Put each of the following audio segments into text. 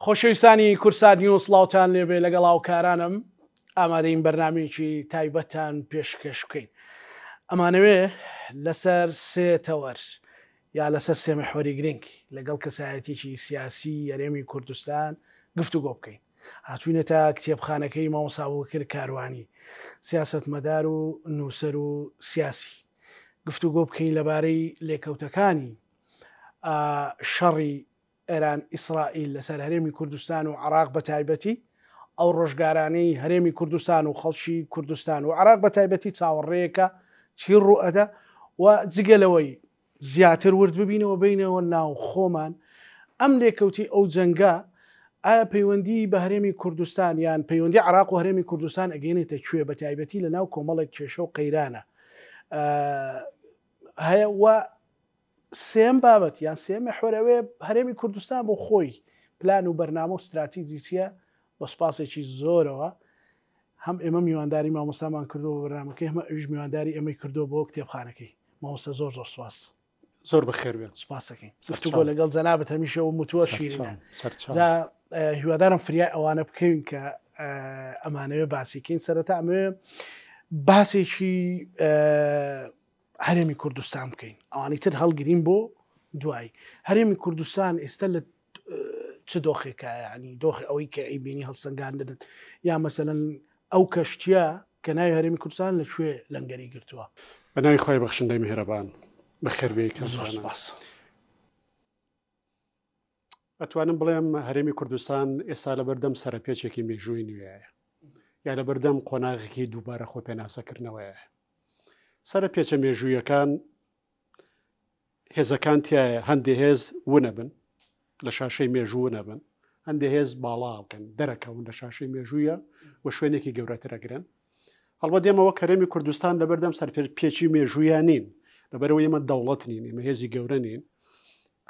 خۆشەویستانی کوردسات نیوز سڵاوتان لێبێ لەگەڵ هاوکارانم ئامادەین بەرنمەیەکی تایبەتتان پێشکەش بکەین ئەمانەوێ لەسەر سێ تەوەر یا لەسەر سێ محوەری گرنگ لەگەڵ کەسایەتیی سیاسی هەرێمی کوردستان گفتوگۆ بکەین هاتوینەتە کتێبخانەکەی مامۆستا ئەبوبەکر کاروانی سیاسەتمەدار و نووسەر و سیاسی گفتوگۆ بکەین لەبارەی لێکەوتەکانی شەڕی ئێران ئیسرائیل لەسەر هەرێمی کوردستان و عراق بە تایبەتی ئەو ڕۆژگارانەی هەرێمی کوردستان و خەڵکی کوردستان و عراق بە تایبەتی چاوەڕێیەکە چی ڕوئەدا و جگە لەوەی زیاتر ورد ببینەوە بینەوە ناو خۆمان ئەم لێکەوتی ئەو جەنگە ئایا پەیوەندی بە هەرێمی کوردستان یان پەیوەندی عراق و هەرێمی کوردستان ئەگەینێتە کوێ بە تایبەتی لە ناو کۆمەڵێک کێشە و قەیرانە هەیە و سێم بابەت یان سێ محوەر ئەوەیە هەرێمی کوردستان بۆ خۆی پلان و بەرنامە و ستراتیجی چییە؟ بە سوپاسێکی زۆرەوە هەم ئێمە میوانداری مامۆستامان کردووە بۆ بەرنامەکەی هەمە ئەویش میوانداری ئێمەی کردووە بۆ کتێبخانەکەی مامۆستا زۆر زۆر سوپاس. زۆر بەخێر بێن. سوپاس دەکەین. گفتوگۆ لەگەڵ جەنابت هەمیشە و متووە شیرینە. جا هیوادارم فریای ئەوانە بکەوین کە ئەمانەوێ باسی کەین سەرەتا ئەمەوێ باسێکی هەرێمی کوردستان بکەین ئەوانی تر هەڵگرین بۆ دوایی هەرێمی کوردستان ئێستا لە چ دۆخێکە ینی دۆخی ئەوەی کە ئەیبینی هەڵسەنگاندنت یا مەسەلەن ئەو کەشتیە کە ناوی هەرێمی کوردستان لە کوێ لەنگەری گرتووە. بە ناوی خوای بەخشندەی میهرەبان بەخێر بێی کاک زۆر زانا. سوپاس. ئەتوانم بڵێم هەرێمی کوردستان ئێستا لەبەردەم سەرەپێچێکی مێژووی نوێیە یا لەبەردەم قۆناغێکی دووبارە خۆپێناسەکردنەوەیە. سەرە پێچە مێژوویەکان هێزەکان تایە هەندێ هێز ونەبن لە شاشەی مێژوو نەبن هەندێ هێز باڵا بکەن دەرەکەون لە شاشەی مێژوویە و شوێنێکی گەورەترەگرن هەڵبەت ئێمە وەک هەرێمی کوردستان لەبەردەم سەرپێچی مێژوویان نین لەبەرەوە ئێمە دەوڵەت نین ئێمە هێزی گەورە نین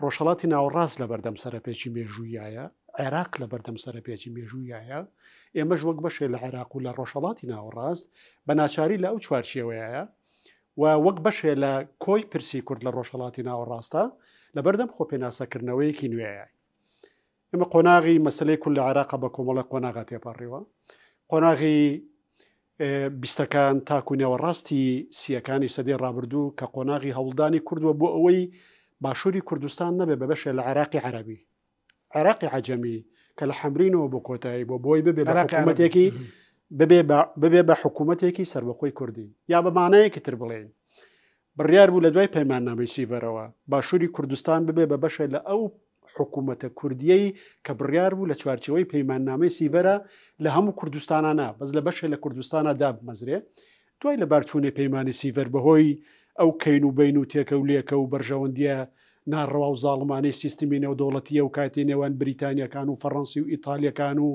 ڕۆژهەڵاتی ناوەڕاست لەبەردەم سەرپێچی مێژوویایە، عێراق لەبەردەم سەرپێچی مێژوویایە، ئێمەش وەک بەشێ لە عێراق و لە ڕۆژهەڵاتی ناوەڕاست بە ناچاری لە ئەو چوارچێوەیە و وەک بەشێ لە کۆی پرسی کورد لە ڕۆژهەڵاتی ناوەڕاستە لەبەردەم خۆپێناسەکردنەوەیەکی نوێیە. ئێمە قۆناغی مەسلەی کورد لە عێراقا بە کۆمەڵی قۆناغا تێپەڕیوە. قۆناغی بیستەکان تاکو نێوەڕاستی سییەکانی سەدەی ڕابردوو کە قۆناغی هەوڵدانی کوردوە بۆ ئەوەی باشووری کوردستان نەبێ بە بەشێ لە عێراقی عەرەبی عێراقی عەجەمی کە لە حەمرینەوە بۆ کۆتایی بۆ بۆی ببێ بە حکوومەتێکی ببێ بە حکوومەتێکی سەربەخۆی کوردی یا بە مانایەکی تر بڵێین بڕیار بوو لە دوای پەیماننامەی سیڤەرەوە باشووری کوردستان ببێ بە بەشێ لە ئەو حکوومەتە کوردییەی کە بڕیار بوو لە چوارچێوەی پەیماننامەی سیڤەرا لە هەموو کوردستانا نا بەس لە بەشێ لە کوردستانا دابمەزرێ. دوای لەبارچوونی پەیمانی سیڤەر بەهۆی ئەو کەین و بەین و تێکە و لێکە و بەرژەوەندییە ناڕەوا و زاڵمانەی سیستمی نێودەوڵەتیی ئەوکاتی نێوان بریتانییەکان و فەڕەنسی و ئیتالییەکان و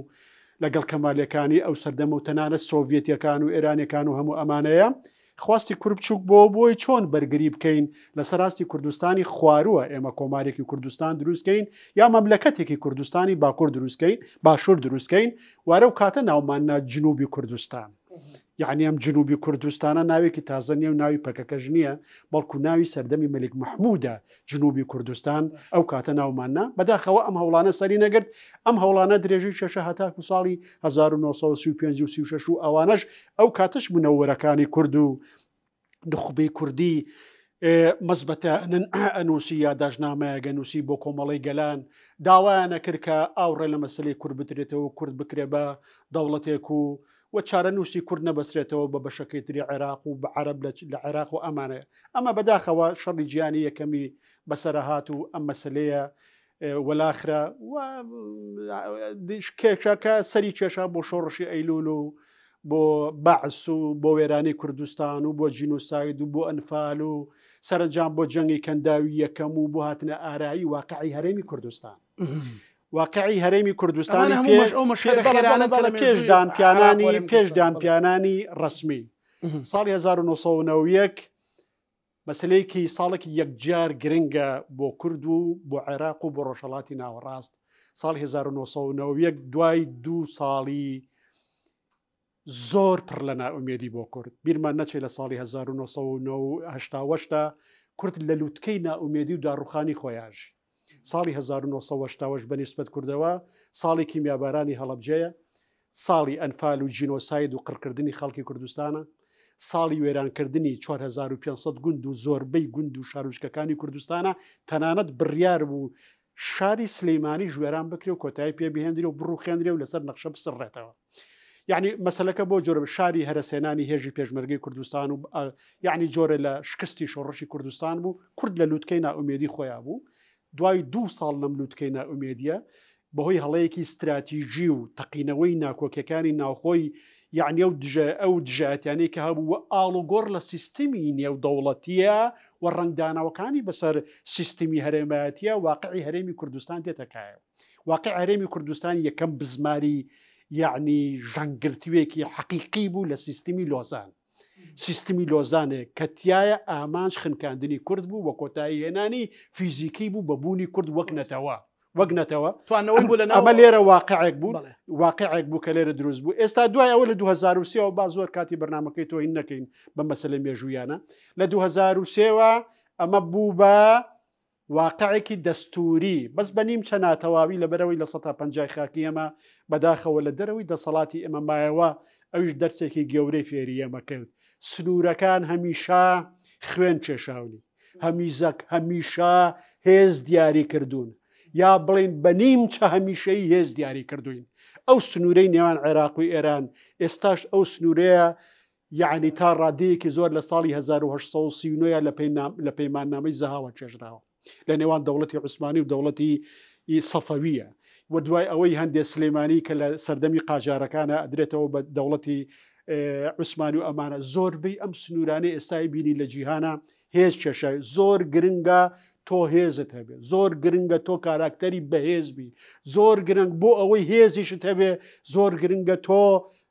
لەگەڵ کەمالییەکانی ئەو سەردەمە و تەنانەت سۆڤیەتییەکان و ئێرانییەکان و هەموو ئەمانەیە خواستی کورد بچوک بۆ بۆی چۆن بەرگری بکەین لەسەر ئاستی کوردستانی خوارووە ئێمە کۆمارێکی کوردستان دروستکەین یا مەملەکەتێکی کوردستانی باکوور دروستکەین باشوور دروستکەین وارە و کاتە ناومان نا جنوبی کوردستان یعنی ئەم جنوبی کوردستانە ناوێکی تازە نیە و ناوی پەکەکەش نییە بەڵکو ناوی سەردەمی مەلیک مححمودە جنوبی کوردستان ئەو کاتە ناومان نا بەداخەوە ئەم هەوڵانە سەری نەگرت ئەم هەوڵانە درێژەی کێشا هەتاکو ساڵی 1935 و 36 و ئەوانەش ئەو کاتەش منەوەرەکانی کورد و نخبەی کوردی مەزبەتە ئەنووسی یاداشنامەیەگە نووسی بۆ کۆمەڵی گەلان داوایانە کرد کە ئاوڕێ لە مەسلەی کورد بدرێتەوە کورد بکرێ بە دەوڵەتێک و و چارەنووسی کورد نەبەسرێتەوە بە بەشەکەی تری عێراق و بە عەرەب لە عێراق و ئەمانەیە ئەمە بەداخەوە شەڕی جیهانی یەکەمی بەسەرە هات و ئەم مەسلەیە وەلاخرا و کێشەکە سەری کێشا بۆ شۆڕشی ئەیلول و بۆ بەعس و بۆ وێرانی کوردستان و بۆ جینۆساید و بۆ ئەنفال و سەرنجام بۆ جەنگی کەنداوی یەکەم و بۆ هاتنە ئارایی واقعی هەرێمی کوردستان. واقعی هەرێمی کوردستانی پێش دان پیانانی پێش دان پیانانی ڕسمی ساڵی 1991 مەسلەیەکی ساڵێکی یەکجار گرنگە بۆ کورد و بۆ عێراق و بۆ ڕۆژهڵاتی ناوەڕاست ساڵ 1991 دوای دوو ساڵی زۆر پڕ لە نائومێدی بۆ کورد بیرمان نەچێت لە ساڵی 1970 کورد لە لوتکەی نائومێدی و داڕوخانی خۆیاژی. ساڵی 1970 بە نیسبەت کوردەوە ساڵی کیمیابارانی هەڵەبجەیە، ساڵی ئەنفال و جینۆساید و قڕکردنی خەڵکی کوردستانە، ساڵی وێرانکردنی 4500 گوند و زۆربەی گوند و شارۆچکەکانی کوردستانە، تەنانەت بڕیار بوو شاری سلیمانیش وێران بکرێ و کۆتایی پێ بهێندرێ و بڕوخێندرێ و لەسەر نەخشە بسڕێتەوە. یعنی مەسلەکە بۆ جۆرە شاری هەرەسێنانی هێژی پێشمەرگەی کوردستان و یعنی جۆرە لە شکستی شۆڕشی کوردستان بوو کورد لە لوتکەی نائومێدی خۆیان بوو دوای دوو ساڵ لەم لوتکەی نائومێدیە بەهۆی هەڵەیەکی ستراتیژی و تەقینەوەی ناکۆکیەکانی ناوخۆی یعنی ئەو دژە ئەو دژایەتیانەی کە هەبوو و ئاڵوگۆڕ لە سیستمی نێودەوڵەتیە و ڕەنگدانەوەکانی بەسەر سیستمی هەرێمایەتیە واقعی هەرێمی کوردستان دێتە کایەوە. واقع هەرێمی کوردستان یەکەم بزماری یعنی ژەنگگرتوێکی حەقیقی بوو لە سیستمی لۆزان. سیستمی لۆزانێک کە تایە ئامانج خنکاندنی کورد بوو و کۆتایی هێنانی فیزیکی بوو بە بوونی کورد وەک نەتەوە وەک نەتەوە توانەوەی بوو لە ئەمە لێرە واقعێک بوو واقعێک بوو کە لێرە دروست بوو ئێستا دوای ئەوە لە 2023ەوە با زۆر کاتی بەرنمەکەی تۆ هین نەکەین بە مەسەلە مێژوویانە لە 2023ەوە ئەمە بوو بە واقعێکی دەستووری، بەس بە نیمچە ناتەواوی لەبەرئەوەی 50% ی خاکی ئێمە بەداخەوە لە دەرەوەی دەسەڵاتی ئێمە مایەوە، ئەویش دەرسێکی گەورەی فێری ئێمە کرد، سنوورەکان هەمیشە خوێن کێشاونی، هەمیزەک هەمیشە هێز دیاری کردوون، یا بڵێین بە نیمچە هەمیشەیی هێز دیاری کردووین. ئەو سنوورەی نێوان عێراق و ئێران ئێستاش ئەو سنوورەیە یەعنی تا ڕادەیەکی زۆر لە ساڵی 1839 لە پەیماننامەی زەهاوە کێشراوە لە نێوان دەوڵەتی عوسمانی و دەوڵەتی سەفەویە و دوای ئەوەی هەندێ سلێمانی کە لە سەردەمی قاجارەکانە ئەدرێتەوە بە دەوڵەتی عوسمانی و ئەمانە زۆربەی ئەم سنوورانەی ئێستای بینی لە جیهانە هێز کێشای زۆر گرنگە تۆ هێزت هەبێ زۆر گرنگە تۆ کاراکتەری بەهێز بی زۆر گرنگ بۆ ئەوەی هێزیشت هەبێ زۆر گرنگە تۆ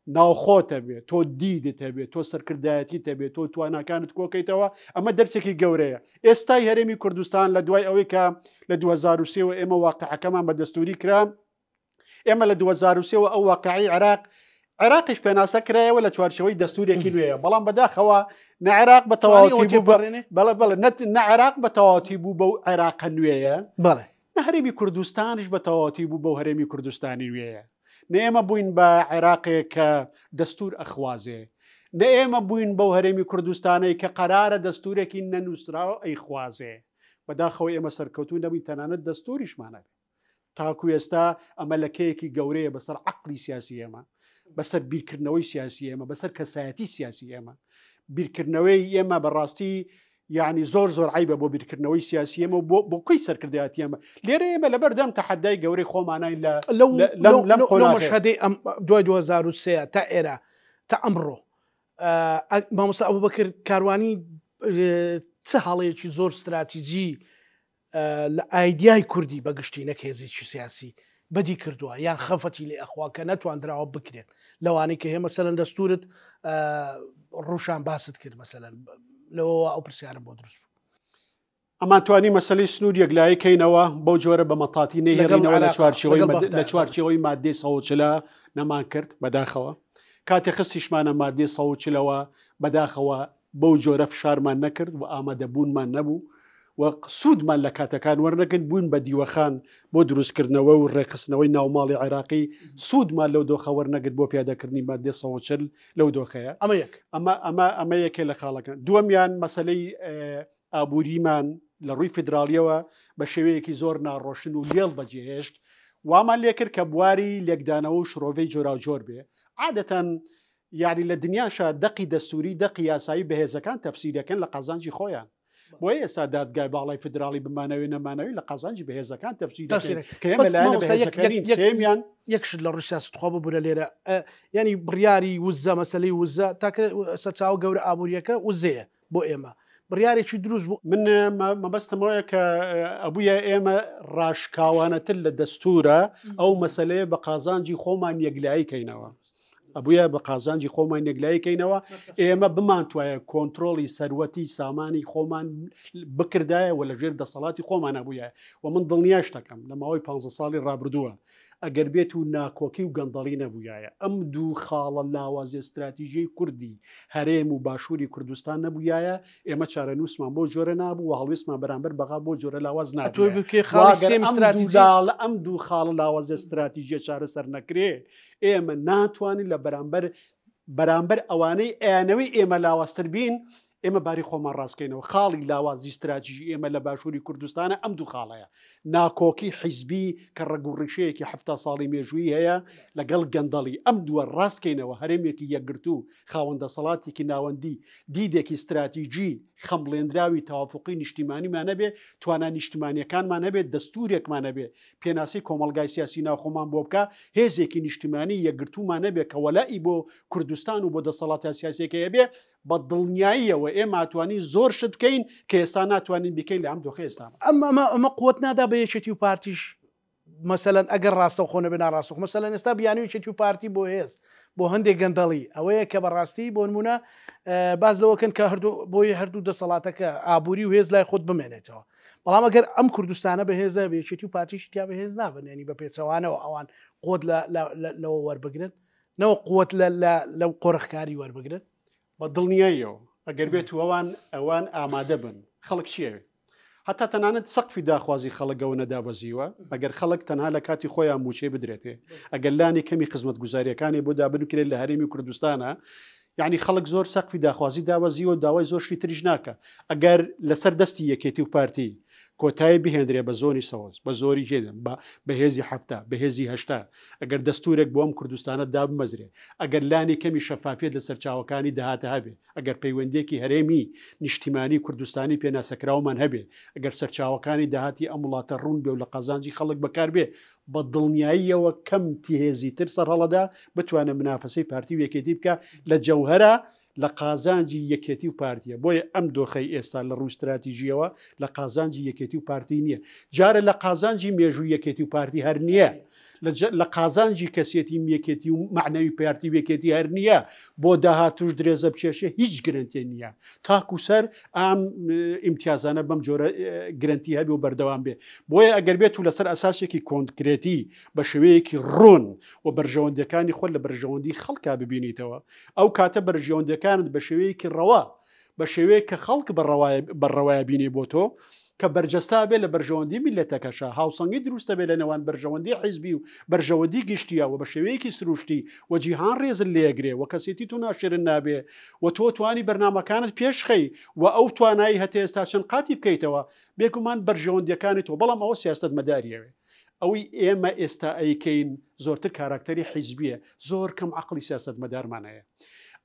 ناوخۆت هەبێ، تۆ دیدت هەبێ، تۆ سەرکردایەتیت هەبێ، تۆ تواناکانت کۆکەیتەوە، ئەمە دەرسێکی گەورەیە. ئێستای هەرێمی کوردستان لە دوای ئەوەی کە لە 2003 وە ئێمە واقعەکەمان بە دەستوری کرا، ئێمە لە 2003 وە ئەو واقعی عێراق عێراقیش پێناسە کرایەوە لە چوارچەوەی دەستورێکی نوێیە، بەڵام بەداخەوە نە عێراق بە تەواوەتی بوو بەڵێ بەڵێ نە عێراق بە تەواوەتی بوو بەو عێراقە نوێیە، بەڵێ نە هەرێمی کوردستانیش بە تەواوەتی بوو بەو هەرێمی کوردستانی نوێیە. نە ئێمە بووین بە عێراقێک کە دەستور ئەخوازێ، نە ئێمە بووین بەو هەرێمی کوردستانەی کە قەرارە دەستورێکی نەنووسراو ئەیخوازێ. بەداخەوە ئێمە سەرکەوتوو نەبووین تەنانەت دەستوریشمان هەبێ. تاکو ئێستا ئەمە لەکەیەکی گەورەیە بەسەر عەقڵی سیاسی ئێمە، بەسەر بیرکردنەوەی سیاسی ئێمە، بەسەر کەسایەتی سیاسی ئێمە. بیرکردنەوەی ئێمە بەڕاستی یعنی زۆر زۆر عیبە بۆ بیرکردنەوەی سیاسی ئێمە و بۆ کۆی سەرکردایەتی ئێمە لێرە ئێمە لەبەردەم تەحەدای گەورەی خۆمانین لە لەم مەشهدەی ئەم دوای 2023 تا ئێرە تا ئەمڕۆ مامۆستا ئەبوبەکر کاروانی چ هەڵەیەکی زۆر ستراتیجی لە ئایدیای کوردی بە گشتی نەک هێزێکی سیاسی بەدی کردووە یان خەفەتی لێ ئەخوا کە نەتواندراوە بکرێت لەوانەی کە هەیە مەسەلەن دەستورت ڕوشان باست کرد مەسەلەن لەوەوە ئەو پرسیارم بۆ دروست بوو. ئەمان توانی مەسەلەی سنوور یەکلایی کەینەوە بەو جۆرە بە مەتاتی نەیهێڵینەوە لە چوارچێوەی لە چوارچێوەی مادەی 140 نەمان کرد بەداخەوە کاتێ خستیشمانە مادەی 140ەوە بەداخەوە بەو جۆرە فشارمان نەکرد و ئامادەبوونمان نەبوو و سوودمان لە کاتەکان وەرنەگرت، بووین بە دیوەخان بۆ دروستکردنەوە و ڕێکخستنەوەی ناوماڵی عێراقی، سوودمان لەو دۆخە وەرنەگرت بۆ پیادەکردنی ماددەی 140 لەو دۆخەیە. ئەمە یەک. ئەمە ئەمە ئەمە یەکێ لە خاڵەکان. دووەمیان مەسەلەی ئابووریمان لە ڕووی فیدراڵییەوە بە شێوەیەکی زۆر ناڕۆشن و لێڵ بەجێهێشت، وامان لێکرد کە بواری لێکدانەوە و شرۆڤەی جۆراوجۆر بێ. عادەتەن یانی لە دنیاشا دەقی دەستووری، دەقی یاسایی بەهێزەکان تەفسیرەکەن لە قازانجی خۆیان. بۆیە ئێستا دادگای باڵای فیدراڵی بمانەوێ نەمانەوێ لە قازانجی بەهێزەکان تەفسیر دەکەن کە ئێمە لایەنە بەهێزەکە نین. سێیەمیان یەک شت لە ڕووی سیاسەت خوا ببورە لێرە یانی بڕیاری وزە مەسەلەی وزە تاکە سەرچاوە گەورە ئابووریەکە وزەیە بۆ ئێمە بڕیارێکی دروست بوو. من مەبەستم ئەوەیە کە ئەبوویە ئێمە ڕاشکاوانەتر لە دەستوورە ئەو مەسەلەیە بە قازانجی خۆمان یەکلایی کەینەوە. ئەبوویە بە قازانجی خۆمان یەکلایی کەینەوە ئێمە بمانتوایە کۆنتترۆڵی سەروەتی سامانی خۆمان بکردایە و لەژێر دەسەڵاتی خۆمان ئەبوویە و من دڵنیاش دەکەم لە ماوەی 15 ساڵی ڕابردووە. ئەگەر بێت و ناکۆکی و گەندەڵی نەبوویایە، ئەم دوو خاڵە لاوازیە ستراتیژیەی کوردی هەرێم و باشووری کوردستان نەبوویایە، ئێمە چارەنووسمان بەو جۆرە نابوو و هەڵوێستمان بەرامبەر بەغا بەو جۆرە لاواز ئەتۆی نابوویایە. بکەی وا خاڵی گەر سێم ئەم دوو ستراتیجی لاڵە ئەم دوو خاڵە لاوازیە ستراتیژیە چارەسەر نەکرێ، ئێمە ناتوانین لە بەرامبەر بەرامبەر ئەوانەی ئەیانەوەی ئێمە لاوازتر بین، ئێمە باری خۆمان ڕاستکەینەوە. خاڵی لاوازی ستراتیژی ئێمە لە باشووری کوردستانە ئەم دوو خاڵەیە، ناکۆکی حیزبی کە ڕەگ و ڕیشەیەکی 70 ساڵی مێژوویی هەیە لەگەڵ گەندەڵی، ئەم دووە ڕاستکەینەوە، هەرێمێکی یەکگرتوو، خاوەن دەسەڵاتێکی ناوەندی، دیدێکی ستراتیژی خەمڵێنراوی تەوافوقی نیشتیمانیمان هەبێ، توانا نیشتمانییەکانمان هەبێ، دەستوورێکمان هەبێ پێناسەی کۆمەڵگای سیاسی ناوخۆمان بۆ بکا، هێزێکی نیشتمانی یەکگرتوومان هەبێ کە وەلائی بۆ کوردستان و بۆ دەسەڵاتە سیاسییەکەی هەبێ، بە دڵنیاییەوە ئێمە ئەتوانین زۆر شت بکەین کە ئێستا ناتوانین بیکەین لە ئەم دۆخەی ئێستامان. ئەم ئەمە ئەمە قوت نادا بە یەکێتی و پارتیش مەسەلەن ئەگەر ڕاستەوخۆ نەبێ ناڕاستەوخۆ مەسەلەن ئێستا بیانوی یەکێتی و پارتی بۆ هێز بۆ هەندێک گەندەڵی ئەوەیە کە بەڕاستی بۆ نمونە باس لەوەکەن کە هەردوو بۆی هەردوو دەسەڵاتەکە ئابووری و هێز لای خۆت بمێنێتەوە بەڵام ئەگەر ئەم کوردستانە بەهێزە بێ یەکێتی و پارتیشی تیا بەهێز نابن ینی بە پێچەوانەوە ئەوان قوت لەوە وەربگرن نەوە قوت لەو قۆرخکاری وەربگرن. بە دڵنیاییەوە ئەگەر بێت و ئەوان ئەوان ئامادە بن خەڵک چی ئەوێ هەتا تەنانەت سەقفی داخوازی خەڵک گەوە نەدابەزیوە ئەگەر خەڵک تەنها لە کاتی خۆیان موچەی بدرێتێ ئەگەر لانی کەمی خزمەتگوزاریەکانی بۆ دابن بکرێت لە هەرێمی کوردستانە یعنی خەڵک زۆر سەقفی داخوازی دابەزیوە داوای زۆر شتی تریش ناکە ئەگەر لەسەر دەستی یەکێتی و پارتی کۆتایی بهێندرێ بە زۆنی سەوز بە زۆری هێنن بە بەهێزی حەفتا بەهێزی هەشتا ئەگەر دەستورێک بۆ ئەم کوردستانە دابمەزرێ ئەگەر لانی کەمی شەفافیەت لە سەرچاوەکانی داهاتە هەبێ ئەگەر پەیوەندیەکی هەرێمی نیشتیمانی کوردستانی پێناسەکراومان هەبێ ئەگەر سەرچاوەکانی داهاتی ئەم وڵاتە ڕوون بێ و لە قازانجی خەڵک بەکار بێ بە دڵنیاییەوە کەم تیهێزی تر سەرهەڵەدا بتوانێ منافەسەی پارتی و یەکێتی بکا لە جەوهەرا لە قازانجی یەکێتی و پارتیە، بۆیە ئەم دۆخەی ئێستا لە ڕووی ستراتیژیەوە لە قازانجی یەکێتی و پارتی نییە، جارێ لە قازانجی مێژووی یەکێتی و پارتی هەر نییە، لە قازانجی کەسێتی یەکێتی و مەعنەوی پارتی و یەکێتی هەر نییە، بۆ داهاتووش درێزە بکێشێ هیچ گرەنتێ نییە تاکو سەر ئەم ئیمتیازانە بەم جۆرە گرەنتی هەبێ و بەردەوام بێ. بۆیە ئەگەر بێت و لەسەر ئەساسێکی کۆنکرێتی بە شێوەیەکی ڕوون و بەرژەوەندیەکانی خۆت لە بەرژەوەندی خەڵکا ببینیتەوە، ئەو کاتە بەرژەوەندیەکانت بە شێوەیەکی ڕەوا، بە شێوەیەک کە خەڵک بە ڕەوایە بە ڕەوایە بینێ بۆ تۆ، کە بەرجەستا بێ لە بەرژەوەندی میللەتەکەشا، هاوسەنگی دروستە بێ لە نێوان بەرژەوەندی حیزبی و بەرژەوەندی گشتیا و بە شێوەیەکی سروشتی و جیهان ڕێزت لێگرێ و کەسێتی تۆ ناشرن نابێ و تۆ توانی بەرنامەکانت پێش خەی و ئەو توانایی هەتە ئێستا چەند قاتی بکەیتەوە، بێگومان بەرژەوەندیەکانی تۆ، بەڵام ئەوە سیاسەتمەداری ئەوێ. ئەوەی ئێمە ئێستا ئەیکەین زۆرتر کاراکتەری حیزبیە، زۆر کەم عەقڵی سیاسەتمەدارمان هەیە.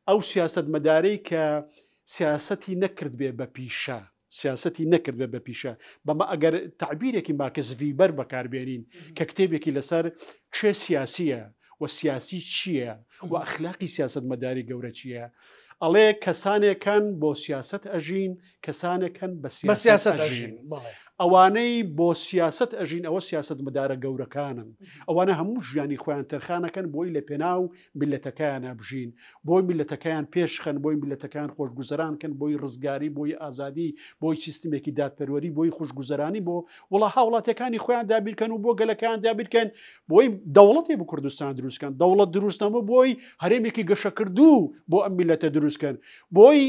ئەو سیاسەتمەدارەی کە سیاسەتی نەکردبێ بە پیشە، سیاسەتی نەکردبێ بە پیشە، بەمە ئەگەر تەعبیرێکی ماکس ڤیبەر بەکاربێنین کە کتێبێکی لەسەر کێ سیاسیە و سیاسی چییە و ئەخلاقی سیاسەتمەداری گەورە چییە، ئەڵێ کەسانێک هەن بۆ سیاسەت ئەژین، کەسانێک هەن بە سیاسەت ئەژین. ئەوانەی بۆ سیاسەت ئەژین ئەوە سیاسەتمەدارە گەورەکانن. ئەوانە هەموو ژیانی خۆیان تەرخانەکەن بۆی لە پێناو میللەتەکەیانا بژین، بۆی میللەتەکەیان پێشخەن، بۆی میللەتەکەیان خۆشگوزەران کەن، بۆی ڕزگاری، بۆی ئازادی، بۆی سیستمێکی دادپەروەری، بۆی خوشگوزەرانی بۆ وڵا هاوڵاتیەکانی خۆیان دابینکەن و بۆ گەلەکەیان دابینکەن، بۆی دەوڵەتێ بۆ کوردستان دروستکەن، دەوڵەت دروست نەبوو بۆی هەرێمێکی گەشەکردوو بۆ ئەم میللەتە دروستکەن، بۆی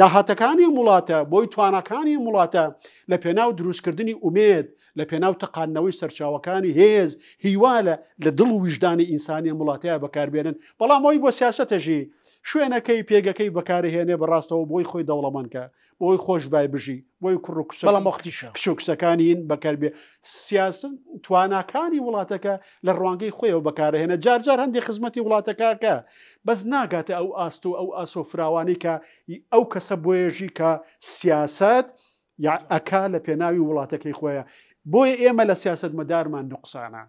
داهاتەکانی ئەم وڵاتە، بۆی تواناکانی ئەم وڵاتە لە پێناو دروستکردنی ئومێد، لە پێناو تەقاندنەوەی سەرچاوەکانی هێز، هیوا لە لە دڵ و ویژدانی ئینسانی ئەم وڵاتەیا بەکاربێنن، بەڵام ئەوی بۆ سیاسەتەژی شوێنەکەی، پێگەکەی بەکارهێنێ بەڕاستەوە بۆی خۆی دەوڵەمەند کە، بۆی خۆش بای بژی، بۆی کوڕ و کچ بەڵام وەختیشە. کچ و کچەکانی هین بەکاربێ. سیاسەت تواناکانی وڵاتەکە لە ڕوانگەی خۆیەوە بەکارهێنێ، جار جار هەندێ خزمەتی وڵاتەکە ئەکا، بەس ناگاتە ئەو ئاست و ئەو ئاسۆ فراوانەی کە ئەو کەسە بۆیەژی کە سیاسەت یا ئەکا لە پێناوی وڵاتەکەی خۆیە. بۆیە ئێمە لە سیاسەتمەدارمان نوقسانە.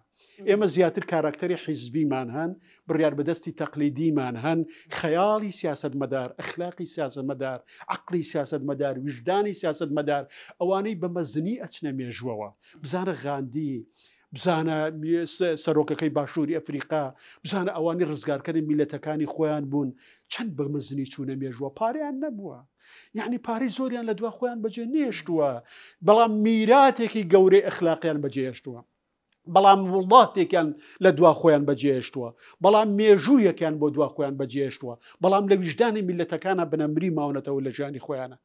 ئێمە زیاتر کاراکتەری حیزبیمان هەن، بڕیاربەدەستی تەقلیدیمان هەن، خەیاڵی سیاسەتمەدار، ئەخلاقی سیاسەتمەدار، عەقڵی سیاسەتمەدار، ویژدانی سیاسەتمەدار، ئەوانەی بە مەزنی ئەچنە مێژووەوە. بزانە غاندی، بزانە سەرۆکەکەی باشووری ئەفریقا، بزانە ئەوانەی ڕزگارکەری میللەتەکانی خۆیان بوون، چەند بە مەزنی چوونە مێژووە، پارەیان نەبووە. یعنی پارەی زۆریان لە دوا خۆیان بەجێ نێشتووە، بەڵام میراتێکی گەورەی ئەخلاقیان بەجێهێشتووە. بەڵام وڵاتێکیان لە دوا خۆیان بەجێهێشتووە، بەڵام مێژوویەکیان بۆ دوا خۆیان بەجێهێشتووە، بەڵام لە ویژدانی میللەتەکانا بەنەمری ماونەتەوە لە ژیانی خۆیانا.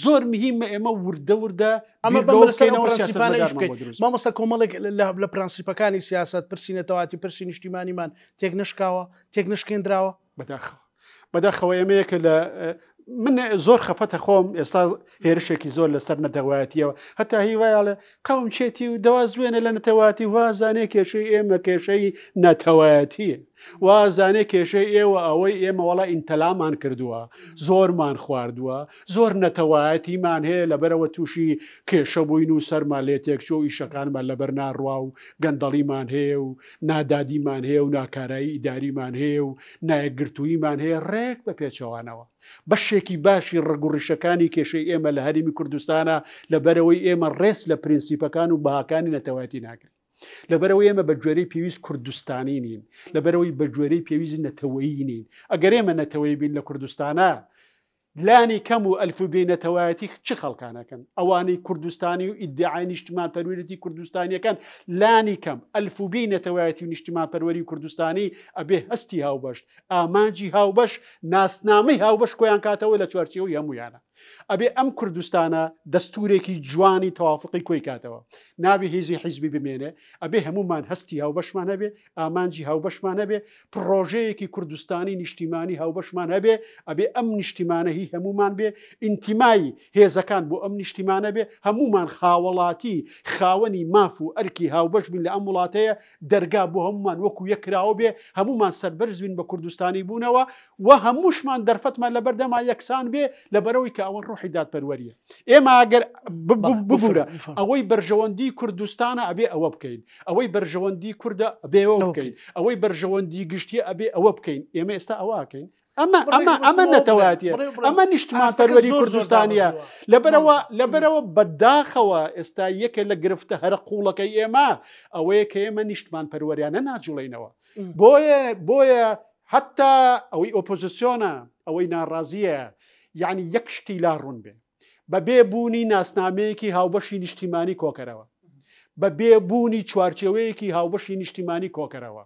زۆر مهیمە ئێمە وردە وردە ئەمە بیر بەم لەوە لەسەر ئەو بکەینەوە پرەنسیپانە ئیش سیاسەتمەدارمان بکەین. بۆ دروست بێ. مامۆستا کۆمەڵێک لە لە پرەنسیپەکانی سیاسەت، پرسی نەتەوایەتی، پرسی نیشتیمانیمان تێک نەشکاوە؟ تێک نەشکێندراوە؟ بەداخەوە. بەداخەوە ئێمە یەکە لە من زۆر خەفەتە خۆم ئێستا هێرشێکی زۆر لەسەر نەتەوایەتیەوە هەتا هیوایاڵێ قەوم چێتی و دەوا زوێنە لە نەتەواتی وازانێ کێشەی ئێمە کێشەی نەتەوایەتیە وازانێ کێشەی ئێوە ئەوەی ئێمە وەڵا ئینتەلامان کردووە زۆرمان خواردووە زۆر نەتەوایەتیمان هەیە لەبەرەوە تووشی کێشە بووین و سەرمان لێ تێکچوو و ئیشەکانمان لەبەر ناڕوا و گەندەڵیمان هەیە و نادادیمان هەیە و ناکارایی ئیداریمان هەیە و نایەکگرتووییمان هەیە، ڕێک بە پێچەوانەوە. بەشێکی باشی ڕەگ و ڕیشەکانی کێشەی ئێمە لە هەرێمی کوردستانە لەبەرئەوەی ئێمە ڕێز لە پرینسیپەکان و بەهاکانی نەتەوایەتی ناگرین. لەبەرئەوەی ئێمە بە گوێرەی پێویست کوردستانی نین. لەبەرئەوەی بە گوێرەی پێویست نەتەوەیی نین. ئەگەر ئێمە نەتەوەیی بین لە کوردستانا، لانی کەم و ئەلفوبێی نەتەوایەتی چ خەڵکانەکەن؟ ئەوانەی کوردستانی و ئیدعای نیشتمانپەروەرێتی کوردستانیەکەن لانی کەم ئەلفوبێی نەتەوایەتی و نیشتمانپەروەری کوردستانی ئەبێ هەستی هاوبەش، ئامانجی هاوبەش، ناسنامەی هاوبەش کۆیان کاتەوە لە چوارچێوەی هەموویانە. ئەبێ ئەم کوردستانە دەستورێکی جوانی تەوافقی کۆی کاتەوە. نابێ هێزی حیزبی بمێنێ، ئەبێ هەموومان هەستی هاوبەشمان هەبێ، ئامانجی هاوبەشمان هەبێ، پڕۆژەیەکی کوردستانی نیشتیمانی هاوبەشمان هەبێ، ئەبێ ئەم نیشتیمانە هی هەموومان بێ، ئینتیمای هێزەکان بۆ ئەم نیشتیمانە بێ، هەموومان هاوڵاتی خاوەنی ماف و ئەرکی هاوبەش بین لە ئەم وڵاتەیە، دەرگا بۆ هەموومان وەکو یەک کراوە بێ، هەموومان سەربەرز بین بە کوردستانی بوونەوە و هەمووشمان دەرفەتمان لەبەردەما یەکسان بێ، لەبەرئەوەی کە ئەوە ڕۆحی دادپەروەرییە. ئێمە ئەگەر ببورە ئەوەی بەرژەوەندی کوردستانە ئەبێ ئەوە بکەین، ئەوەی بەرژەوەندی کوردە ئەبێ ئەوە بکەین، ئەوەی بەرژەوەندی گشتیە ئەبێ ئەوە بکەین. ئێمە ئێستا ئەوە ئەکەین. ئەمە ئەمە ئەمە نەتەوایەتیە، ئەمە نیشتمانپەروەری کوردستانیە. لەبەرەوە لەبەرەوە بەداخەوە ئێستا یەکێ لە گرفتە هەرە قووڵەکەی ئێمە ئەوەیە کە ئێمە نیشتمانپەروەریانە ناجوڵێینەوە. بۆیە بۆیە حتا ئەوەی ئۆپۆزیسیۆنە ئەوەی ناڕازیە یعنی یەک شتی لا ڕوون بێ بە بێ بوونی ناسنامەیەکی هاوبەشی نیشتیمانی کۆکەرەوە، بە بێ بوونی چوارچێوەیەکی هاوبەشی نیشتیمانی کۆکەرەوە،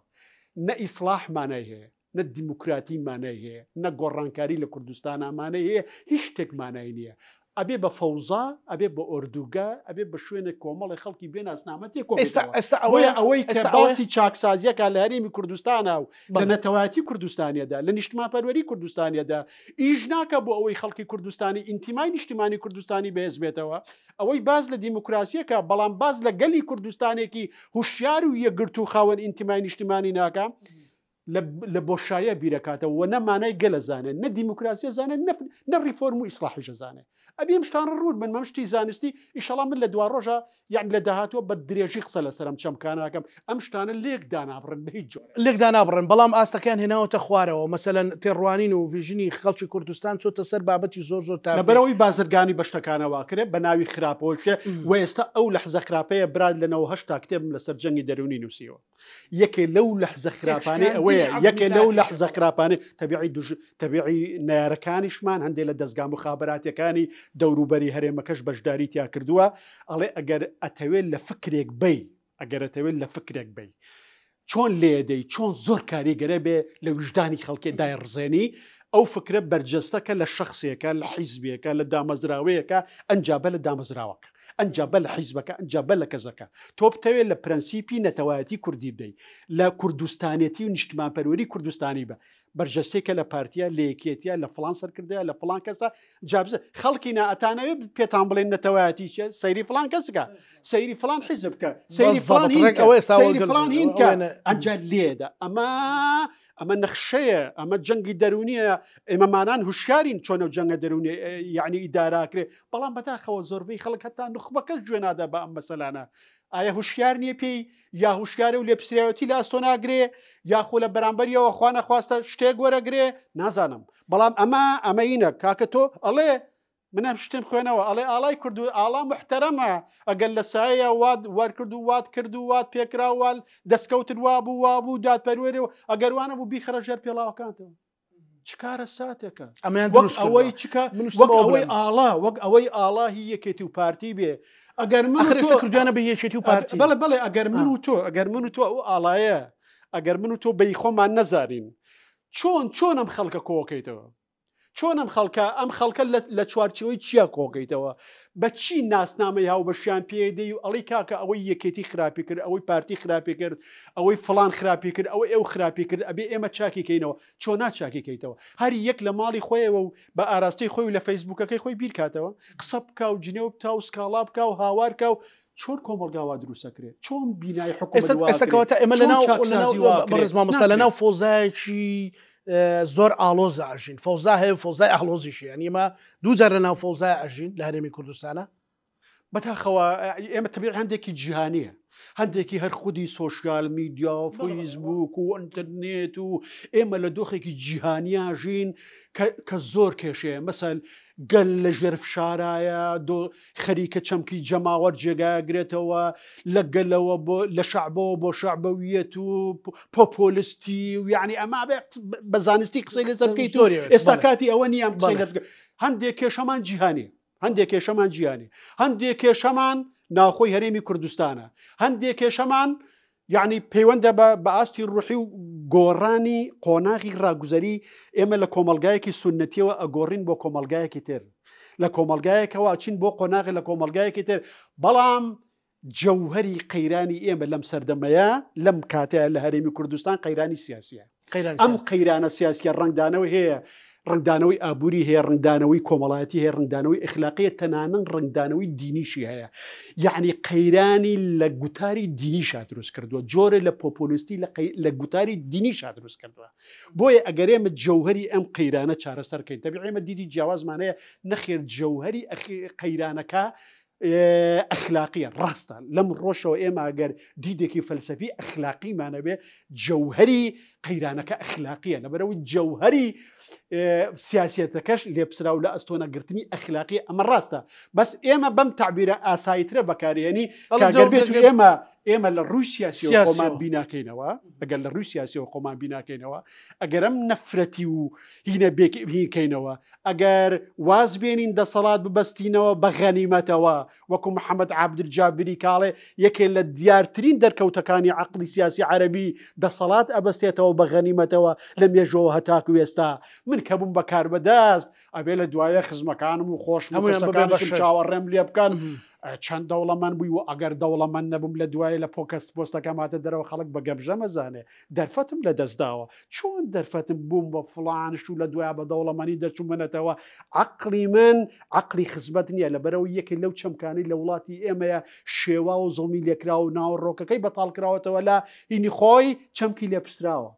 نە ئیسڵاح مانای هەیە، نە دیموکراتی مانای هەیە، نە گۆڕانکاری لە کوردستانا مانای هەیە، هیچ شتێک مانای نییە. ئەبێ بە فەوزا، ئەبێ بە ئۆردوگا، ئەبێ بە شوێنێک کۆمەڵێک خەڵکی بێ ناسنامە تێ کۆ ئێستا بێتەوە. ئێستا بۆیە ئەوەیە ئەوەی کە ئێستا ئەوەیە باسی چاکسازییەکە لە هەرێمی کوردستانا و لە بەڵێ. نەتەوایەتی کوردستانییەدا، لە نیشتمانپەروەری کوردستانییەدا، ئیش ناکا بۆ ئەوەی خەڵکی کوردستانی ئینتیمای نیشتیمانی کوردستانی بەهێز بێتەوە، ئەوەی باس لە دیموکراسیەکە بەڵام باس لە گەلی کوردستانێکی هوشیار و یەکگرتوو خاوەن ئینتیمای نیشتیمانی ناکا، لە بۆشایە بیرەکاتەوە و نە مانای گەل ئەزانێ، نە دیموکراسی ئەزانێ، نە ڕیفۆرم و ئیسڵاحیش ئەزانێ. ئەبێ ئەم شتانە ڕوون بن، ئەم شتی زانستی، ئیشەڵا من لە دواڕۆژا یانی لە داهاتووە بە درێژی قسە لەسەر ئەم چەمکانە ئەکەم، ئەم شتانە لێک دانابڕن بە هیچ جۆرێک. لێک دانابڕن، بەڵام ئاستەکەیان هێناوەتە خوارەوە، مەسەلەن تێڕوانین و vision ی خەڵکی کوردستان چۆتە سەر بابەتی زۆر زۆر تافی. لەبەرئەوەی بازرگانی بە شتەکانەوە ئەکرێ بە ناوی خراپەوە چێ و ئێستا ئەو لەحزە خراپەیە برات لە 98 تا کتێبم لەسەر جەنگی دەروونی نووسیوە. یەکێ لەو لەحزە خراپانەی ئەوەیە یەکێ لەو لەحزە خراپانەی تەبیعی دوژ تەبیعی نارەکانیشمان هەندێک لە دەستگا مخابراتەکانی دەوروبەری هەرێمەکەش بەشداری تیا کردووە ئەڵێ ئەگەر ئەتەوێت لە فکرێک بی ئەگەر ئەتەوێت لە فکرێک بی چۆن لێدەی چۆن زۆر کاریگەرە بێ لە ویژدانی خەڵکێ دای ڕزێنی ئەو فکرە بەرجەستەکە لە شخصێکە لە حیزبێکە لە دامەزراوەیەکە ئەنجابە لە دامەزراوەکە ئەنجا بە لە حیزبەکە ئەنجا بە لە کەسەکە. تۆ بتەوێ لە پرەنسیپی نەتەوایەتی کوردی بدەی، لە کوردستانێتی و نیشتمانپەروەری کوردستانی بە. بەرجەستەی کە لە پارتیە، لە یەکێتیە، لە فڵان سەرکردەیە، لە فڵان کەسە، جا بزە خەڵکی نا ئەتانەوێ پێتان بڵێن نەتەوایەتی چیە؟ سەیری فڵان کەس بکە، سەیری فڵان حیزب بکە، سەیری فڵان بالضبط هین ڕێک بکە، ئەوە ئێستا سەیری وەگەر فڵان هین بکە، ئەوێنە ئەنجا لێدە. ئەمە ئەمە نەخشەیە، ئەمە جەنگی دەروونیە، ئێمەمانان هوشیارین چۆن ئەو جەنگە دەروونیە یعنی ئیداراکرێ، بەڵام بەداخەوە زۆربەی خەڵک هەتا نوخبەکەش گوێ نادا بە ئەم مەسەلانە. ئایا هوشیار نییە پێی یا هوشیارە و لێپرسراوێتی لە ئەستۆ ناگرێ یاخۆ لە بەرامبەریەوە خوا نەخواستە شتێک وەرەگرێ نازانم. بەڵام ئەمە ئەمەینە کاکە تۆ ئەڵێ من ئەم شتم خوێنەوە ئەڵێ ئاڵای کورد و ئاڵا محتەرەمە ئەگەر لە سایە وات وەرکرد و وات کرد و وات پێکرا وال دەستکەوتت وابوو وابوو دادپەروەری و ئەگەر وانە بوو بیخەرە ژێر پێڵاوەکانتەوە. چ کارە ساتێکە ئەمەیان وەک دروست کردووە. ئەوەی چکە من ویستم وەک ئەوە ئەوەی بڵێم. ئاڵا وەک ئەوەی ئاڵا هی یەکێتی و پارتی بێ ئەگەر من و ئەخر ئێستا تۆ کردویانە بە یەکێتی و پارتی. بەڵێ بەڵێ ئەگەر من و تۆ ئەگەر من و تۆ ئەو ئاڵایە ئەگەر من و تۆ بەی خۆمان نەزانین چۆن چۆن ئەم خەڵکە کۆکەیتەوە چۆن ئەم خەڵکە ئەم خەڵکە لە چوارچێوەی چیا کۆکەیتەوە بە چی ناسنامەی هاوبەشیان پێدەی و ئەڵی کاکە ئەوەی یەکێتی خراپی کرد ئەوەی پارتی خراپی کرد ئەوەی فلان خراپی کرد ئەوەی ئەو خراپی کرد ئەبێ ئێمە چاکی کەینەوە چۆن ناچاکی کەیتەوە هەر یەک لە ماڵی خۆیەوە و بە ئاراستەی خۆی و لە فەیسبوکەکەی خۆی بیرکاتەوە قسە بکا و جنێو بتا و سکاڵا بکا و هاوار کا و چۆن کۆمەڵگا وا دروستەکرێت چۆن بینای حکومەت وا ئێستا ئەکرێت؟ کەواتە ئێمە چۆن لەناو چاکسازی وا ئەکرێت؟ بەڕێز مامۆستا لەناو ناکرێت. فەوزایەکی زۆر ئاڵۆزە ئەژین فەوزا هەیە و فەوزای ئاڵۆزیشی یانی ئێمە دووجار لەناو فەوزای ئەژین لە هەرێمی کوردستانە بەداخەوە ئێمە تەبیع هەندێکی جیهانیە هەندێکی هەر خودی سۆشیال میدیا و فەیسبوک و ئینتەرنێت و ئێمە لە دۆخێکی جیهانیا ژین کە زۆر کێشەیە مەسەل گەل لە ژێر فشارایە دۆ خەریکە چەمکی جەماوەر جێگایگرێتەوە لە گەلەوە بۆ لە شعبەوە بۆ شعبەویەت و پۆپۆلستی و یعنی ئەما بە زانستی قسەی لەسەر بکەیت ئێستا کاتی ئەوە نییە قسەی لە هەندێک کێشەمان جیهانی هەندێک کێشەمان جیهانی هەندێک کێشەمان ناوخۆی هەرێمی کوردستانە هەندێک کێشەمان یعنی پەیوەندە بە بە ئاستی ڕوحی و گۆڕانی قۆناغی ڕاگوزەری ئێمە لە کۆمەلگایەکی سنتیەوە ئەگۆڕین بۆ کۆمەلگایەکی تر لە کۆمەلگایەکەوە چین بۆ قۆناغی لە کۆمەلگایەکی تر بەڵام جەوهەری قەیرانی ئێمە لەم سەردەمەیە لەم کاتەیە لە هەرێمی کوردستان قەیرانی سیاسیە ئەم قەیرانە سیاسیە ڕەنگدانەوە هەیە ڕنگدانەوەی ئابووری هەیە ڕنگدانەوەی کۆمەڵایەتی هەیە ڕنگدانەوەی ئەخلاقیە تەنانەت ڕنگدانەوەی دینیشی هەیە یعنی قەیرانی لە گوتاری دینیشا دروست کردووە جۆرە لە پۆپۆلیستی لە گوتاری دینیشا دروست کردووە بۆیە ئەگەر ئێمە جەوهری ئەم قەیرانە چارەسەرکەین تەبی ئێمە دیدی جیاوازمانەیە نەخێر جەوهری قەیرانەکە ئەخلاقیە ڕاستە لەم ڕۆژەوە ئێمە ئەگەر دیدێکی فەلسەفی ئەخلاقیمانەبێ جەوهری قەیرانەکە ئەخلاقیە لەبەرەوەی جەوهری سیاسەتەکەش لێپسراو لە ئەستۆنەگرتنی ئەخلاقی ئەمە ڕاستە بەس ئێمە بەم تعبیرە ئاساییترە بەکارێنی گەر بێت و ئێمە ئێمە لە ڕووی سیاسی خۆمان بیناکەینەوە ئەگەر لە ڕووی سیاسیەوە خۆمان بیناکەینەوە ئەگەرم نەفرەتی و هینە بێکینکەینەوە ئەگەر واز بێنین دەسەڵات ببەستینەوە بە غەنیمەتەوە، وەکو محەمەد عابدالجابری کاڵێ یەکێ لە دیارترین دەرکەوتەکانی عەقڵی سیاسی عەرەبی دەسەڵات ئەبەستێتەوە بە غەنیمەتەوە لە مێژوەوە هەتاکو ئێستا من کە بووم بە کاربەدەست ئەبێ لە دوایە خزمەکانم و خۆشم و هەموویان ببێ بە کەسەکانیشم شەر. چاوەڕێم لێ بکەن چەند دەوڵەمەند بووی و ئەگەر دەوڵەمەند نەبووم لە دوایە لە پۆکەست پۆستەکەم هاتە دەرەوە خەڵک بە گەمژە مەزانێ دەرفەتم لە دەست داوە چۆن دەرفەتم بووم بە فڵان شت و لە دوایە بە دەوڵەمەنی دەچوومەنەتەوە عەقڵی من عەقڵی خزمەت نییە لەبەرەوە یەکێ لەو چەمکانەی لە وڵاتی ئێمەیە شێوا و زوڵمی لێکرا و ناوەڕۆکەکەی بەتاڵ کراوەتەوە لە هینی خۆی چەمکی لێپرسراوە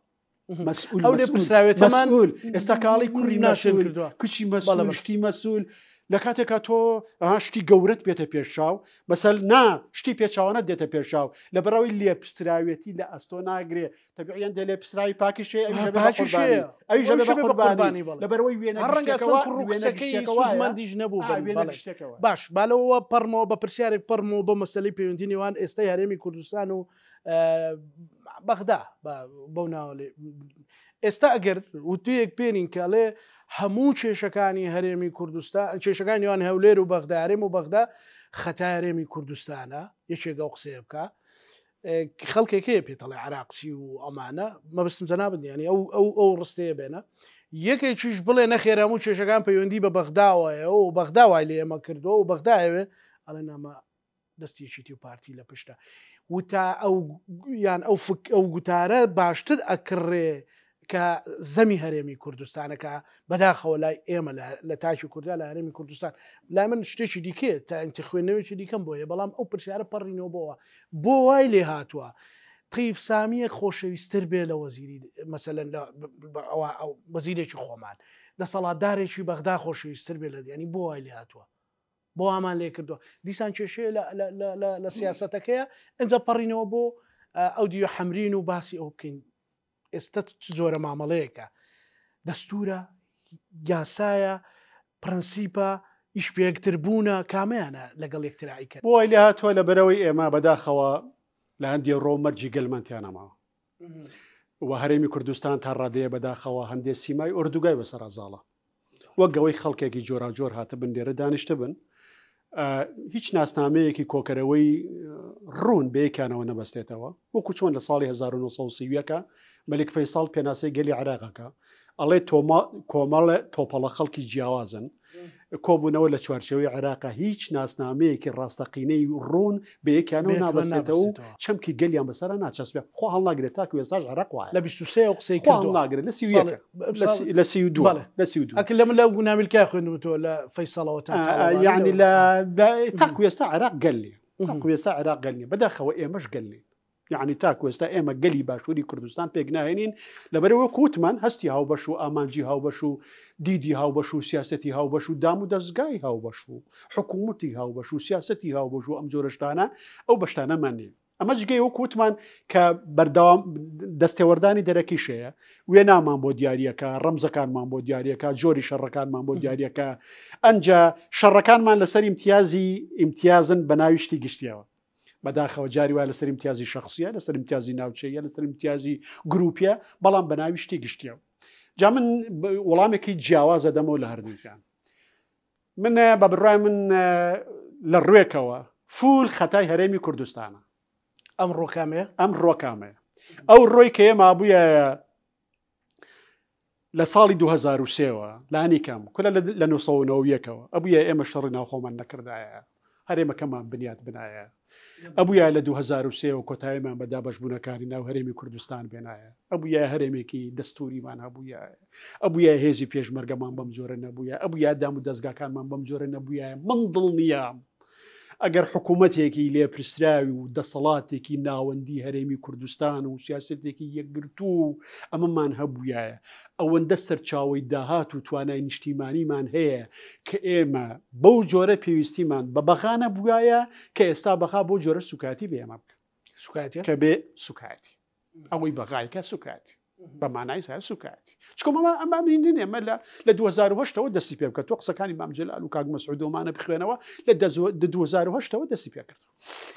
مەسئول ئەو لێپرسراوێتەمان مەسئول ئێستا کاڵی کوڕی ناشێن مەسئول کردووە کچی بەڵێ مەسئول بەڵێ. شتی مەسئول لە کاتێکا تۆ ئەها شتی گەورەت بێتە پێشچاو مەسەل نا شتی پێچوانەت دێتە پێشچاو لە بەرەوەی لێپسراوێتی لە ئەستۆ ناگرێ تەبیعیان دێ لێپسراوی پاکیشێ ئەویش ئەبێ بە پاکیش قوربانی هەیە. ئەویش ئەبێ ئەویش بە ئەبێ بە قوربانی قوربانی، بەڵێ. لە بەرەوەی وێنە هەر ڕەنگە ئەسڵەن گشتێکەوە کوڕ و وێنە کچەکەی گشتێکەوە وایە. سوودمەندیش نەبوو ئا، بن، وێنە بەڵێ. گشتێکەوە. باش بالەوە پەڕمەوە بە پرسیارێک پەڕمەوە بۆ مەسەلەی پەیوەندی نێوان ئێستای هەرێمی کوردستان و بەغدا بەو ناوە ئێستا ئەگەر وتەیەک پێنین کە ئەڵێ هەموو کێشەکانی هەرێمی کوردستان کێشەکانی نێوان هەولێر و بەغدا هەرێم و بەغدا خەتا هەرێمی کوردستانە یەکێک ئەو قسەیە بکە خەڵکێک هەیە پێتەڵێ عراقچی و ئەمانە مەبستم جەنابت ینی ئەو ئەو ئەو ڕستەیە بێنە یەکێکیش بڵێ نەخێر هەموو کێشەکان پەیوەندی بە بەغداوەیە و بەغدا وای لێ ئێمە کردووە و بەغداوێ ئەڵێ نامە دەستی یەکێتی و پارتی لە پشتە و تا ئەو یان ئەو فک ئەو گوتارە باشتر ئەکڕێ کە زەمی هەرێمی کوردستانە کە بەداخەوە لای ئێمە لە تاکی کووردا لە هەرێمی کوردستان لای من شتێکی دیکە تا ئەنتی خوێندنەوەیکی دیکەم بۆیە بەڵام ئەو پرسیارە پەڕینەوە بۆوە بۆ وای لێ هاتووە تەیف سامیەک خۆشەویستتر بێ لە وەزیری مەسەلەن لە ئەو وەزیرێکی خۆمان دەسەڵاتدارێکی بەغدا خۆشەویستتر بێ لە ینی بۆ وای لێ هاتووە بۆ وامان لێ کردووە دیسان کێشەیە لە سیاسەتەکەیە ئەجا پەڕینەوە بۆ ئەو دیوە حەمرین و باسی ئەو بکەین ئێستا چ جۆرە مامەڵەیەکە دەستورە یاسایە پرەنسیپە ئیش پێکتر بوونە کامیانە لەگەڵ یەکترایکە بۆ وای لێ هاتووە لە بەرەوەی ئێمە بەداخەوە لە هەندێ ڕۆ مەرجی گەلمان تیانەماوە. و هەرێمی کوردستان تا ڕادەیە بەداخەوە هەندێ سیمای ئۆردوگای بەسەرا زاڵە. وەک ئەوەی خەڵکێکی جۆراوجۆر هاتبن لێرە دانیشتبن، هیچ ناسنامەیەکی کۆکەرەوەی ڕوون بەیەکیانەوە نەبەستێتەوە. وەکو چۆن لە ساڵی 1930 مەلیک فەیسەڵ پێناسەی گەلی عێراقەکە ئەڵێ کۆمەڵە تۆپەڵە خەڵکی جیاوازن کۆبوونەوە لە چوارچێوەی عێراقا هیچ ناسنامەیەکی ڕاستەقینەی ڕوون بە یەکیانەوە نابەستێتەوە و چەمکی گەلیان بەسەرا ناچەسپێ. خوا هەڵناگرێت تاکو ئێستاش عێراق وایە. لە 23 ئەو قسەی خوا کردووە. هەڵناگرێت لە 31 ساڵی لە سی لە 32 بەڵێ. لە 32 ئەکە لە من لە گونامیلکای خوێندوومەتەوە لە فەیسەڵەوە تا تاڵەبانی یعنی لەوە. لە تاکو ئێستا عێراق گەل نییە. تاکو ئێستا عێراق گەل نییە. بەداخەوە ئێمەش گەل نین. یعنی تاکو ئێستا ئێمە گەلی باشووری کوردستان پێک ناهێنین، لەبەرەوە کوتمان هەستی هاوبەش و ئامانجی هاوبەش و دیدی هاوبەش و سیاسەتی هاوبەش و دام و دەستگای هاوبەش و حکوومەتی هاوبەش و سیاسەتی هاوبەش و ئەم جۆرە شتانە ئەو بەشتانەمان نییە. ئەمە جگەی وەکو وتمان کە بەردەوام دەستێوەردانی دەرەکیش هەیە، وێنامان بۆ دیاریەکە، ڕەمزەکانمان بۆ دیاریەکە، جۆری شەڕەکانمان بۆ دیاریەکە، ئەنجا شەڕەکانمان لەسەر ئیمتیازی ئیمتیازن بە ناوی شتی گشتیەوە. بەداخەوە جاری وایە لەسەر ئیمتیازی شەخسیە، لەسەر ئیمتیازی ناوچەیە، لەسەر ئیمتیازی گروپیە، بەڵام بە ناوی شتی گشتیەوە. جا من وەڵامێکی جیاواز دەدەمەوە لە هەردووکیان. من بە بڕای من لە ڕوێکەوە فول خەتای هەرێمی کوردستانە. ئەم ڕۆکامەیە؟ ئەم ڕۆکامەیە. ئەو ڕۆی کە ئێمە بوویە لە ساڵی 2003ەوە لانی کەم کولە لە 1990ەوە ئەبوویە ئێمە شەڕی ناوخۆمان نەکردایە، هەرێمەکەمان بنیات بنایە، ئەبوویە لە 2003ەوە کۆتاییمان بە دابەشبوونەکانی ناو هەرێمی کوردستان بێنایە، ئەبوویە هەرێمێکی دەستوریمان هەبوویە، ئەبوویە هێزی پێشمەرگەمان بەم جۆرە نەبوویە، ئەبوویە دام و دەستگاکانمان بەم جۆرە نەبوویە. من دڵنیام ئەگەر حکوومەتێکی لێپرسراوی و دەسەڵاتێکی ناوەندی هەرێمی کوردستان و سیاسەتێکی یەکگرتوو و ئەمەمان هەبوویایە، ئەوەندە سەرچاوەی داهات و توانای نیشتیمانیمان هەیە کە ئێمە بەو جۆرە پێویستیمان بە بەغا نەبووایە کە ئێستا بەغا بەو جۆرە سوکایەتی بە ئێمە بکە. سوکایەتیە؟ کە بێ سوکایەتی. ئەوەی بەغایکە سوکایەتی. بە مانای سایە سوکایەتی. چکۆ ئەمە ئەمە ئەمین نین، ئێمە لە 2008ەوە دەستی پێ بکە. تۆ قسەکانی مام جەلال و کاک مەسعودۆمانە بخوێنەوە لە 2008ەوە دەستی پێ کرد.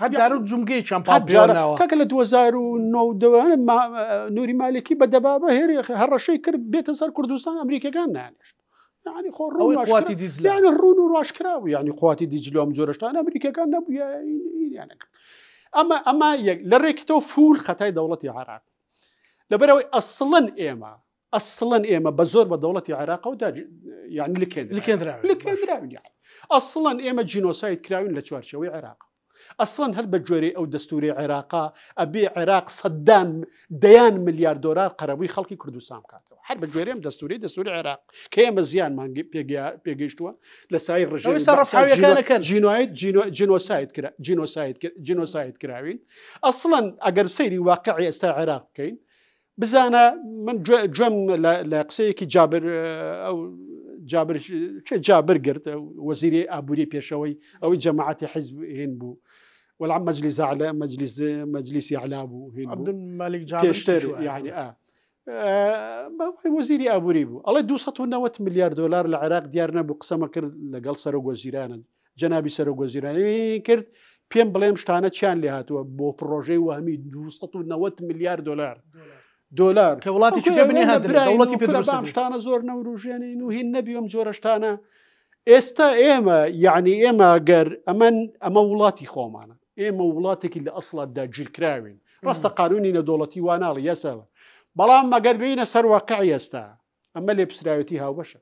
هەر جارە و جومگەیەکیان پاڵ هەر جارە. پێوەناوە. کاکە لە 2009 دەوانە نوری مالکی بە دەبابە هێری هەڕەشەی کرد بێتە سەر کوردستان، ئەمریکەکان نانێشت. یعنی خۆ ڕوون ئەوەی واشکرا- قواتی دیجلە. یعنی ڕوون و ڕاشکرا بوو. یعنی قواتی دیجلە ئەم جۆرەشتانە ئەمریکەکان نەبوو، یانە کرد. ئەمە یەک لە ڕێکتەوە فول خەتای دەوڵەتی عێراق. لەبەرەوەی ئەسڵەن ئێمە بە زۆر بە دەوڵەتی عێراقەوە دا یعنی لکێندراوین. لکێندراوین. لکێندراوین، یعنی. ئەسڵەن ئێمە جینۆساید کراوین لە چوارچێوەی عێراق. ئەسڵەن هەر بە گوێرەی ئەو دەستوری عێراقا ئەبێ عێراق سەدان دەیان ملیار دۆلار قەرەبووی خەڵکی کوردستان بکاتەوە. هەر بە گوێرەی ئەم دەستوری، دەستوری عێراق کە ئێمە زیانمان پێگەیشتووە لە سای ڕژێمی ئەوەی سەر بەعسا ڕەفحاویەکانەکەن. جینۆساید کراوین. ئەسڵەن ئەگەر سەیری واقعی ئێستا عێراق بکەین، بزانە من گوێم لە قسەیەکی جابر، ئەو جابر، کێ جابر گرت، ئەو وەزیری ئابووری پێشەوەی ئەوەی جەماعەتی حیزب هین بوو، وەڵام مەجلیس ئەعلا، مەجلیسی ئەعلا بوو، هین بوو. عەبدولمەلیک جابر پێشتر، چووە. یعنی، وەزیری ئابووری بوو. ئەڵێ 290 ملیار دۆلار لە عێراق دیار نەبوو. قسەمە کرد لەگەڵ سەرۆک وەزیرانن، جەنابی سەرۆک وەزیرانی کرد، پێم بڵێم شتانە چیان لێ هاتووە بۆ پرۆژەی وەهمی 290 ملیار دۆلار. دۆلار. کە وڵاتێکی پێ بنیاد ئەوە درێ، براین دەوڵەتی و پێ کورە دروست بام بوو. شتانە زۆر نەوروژێنین و هین نەبی ئەم جۆرە شتانە. ئێستا ئێمە، یعنی ئێمە ئەگەر ئەمە وڵاتی خۆمانە، ئێمە وڵاتێکی لە ئەسڵات داگیرکراوین. ڕاستە قانونی نەدەوڵەتی واناڵی یاساوە، بەڵام ئەگەر بینە سەر واقعی ئێستا ئەمە لێپسراوێتی هاوبەشە.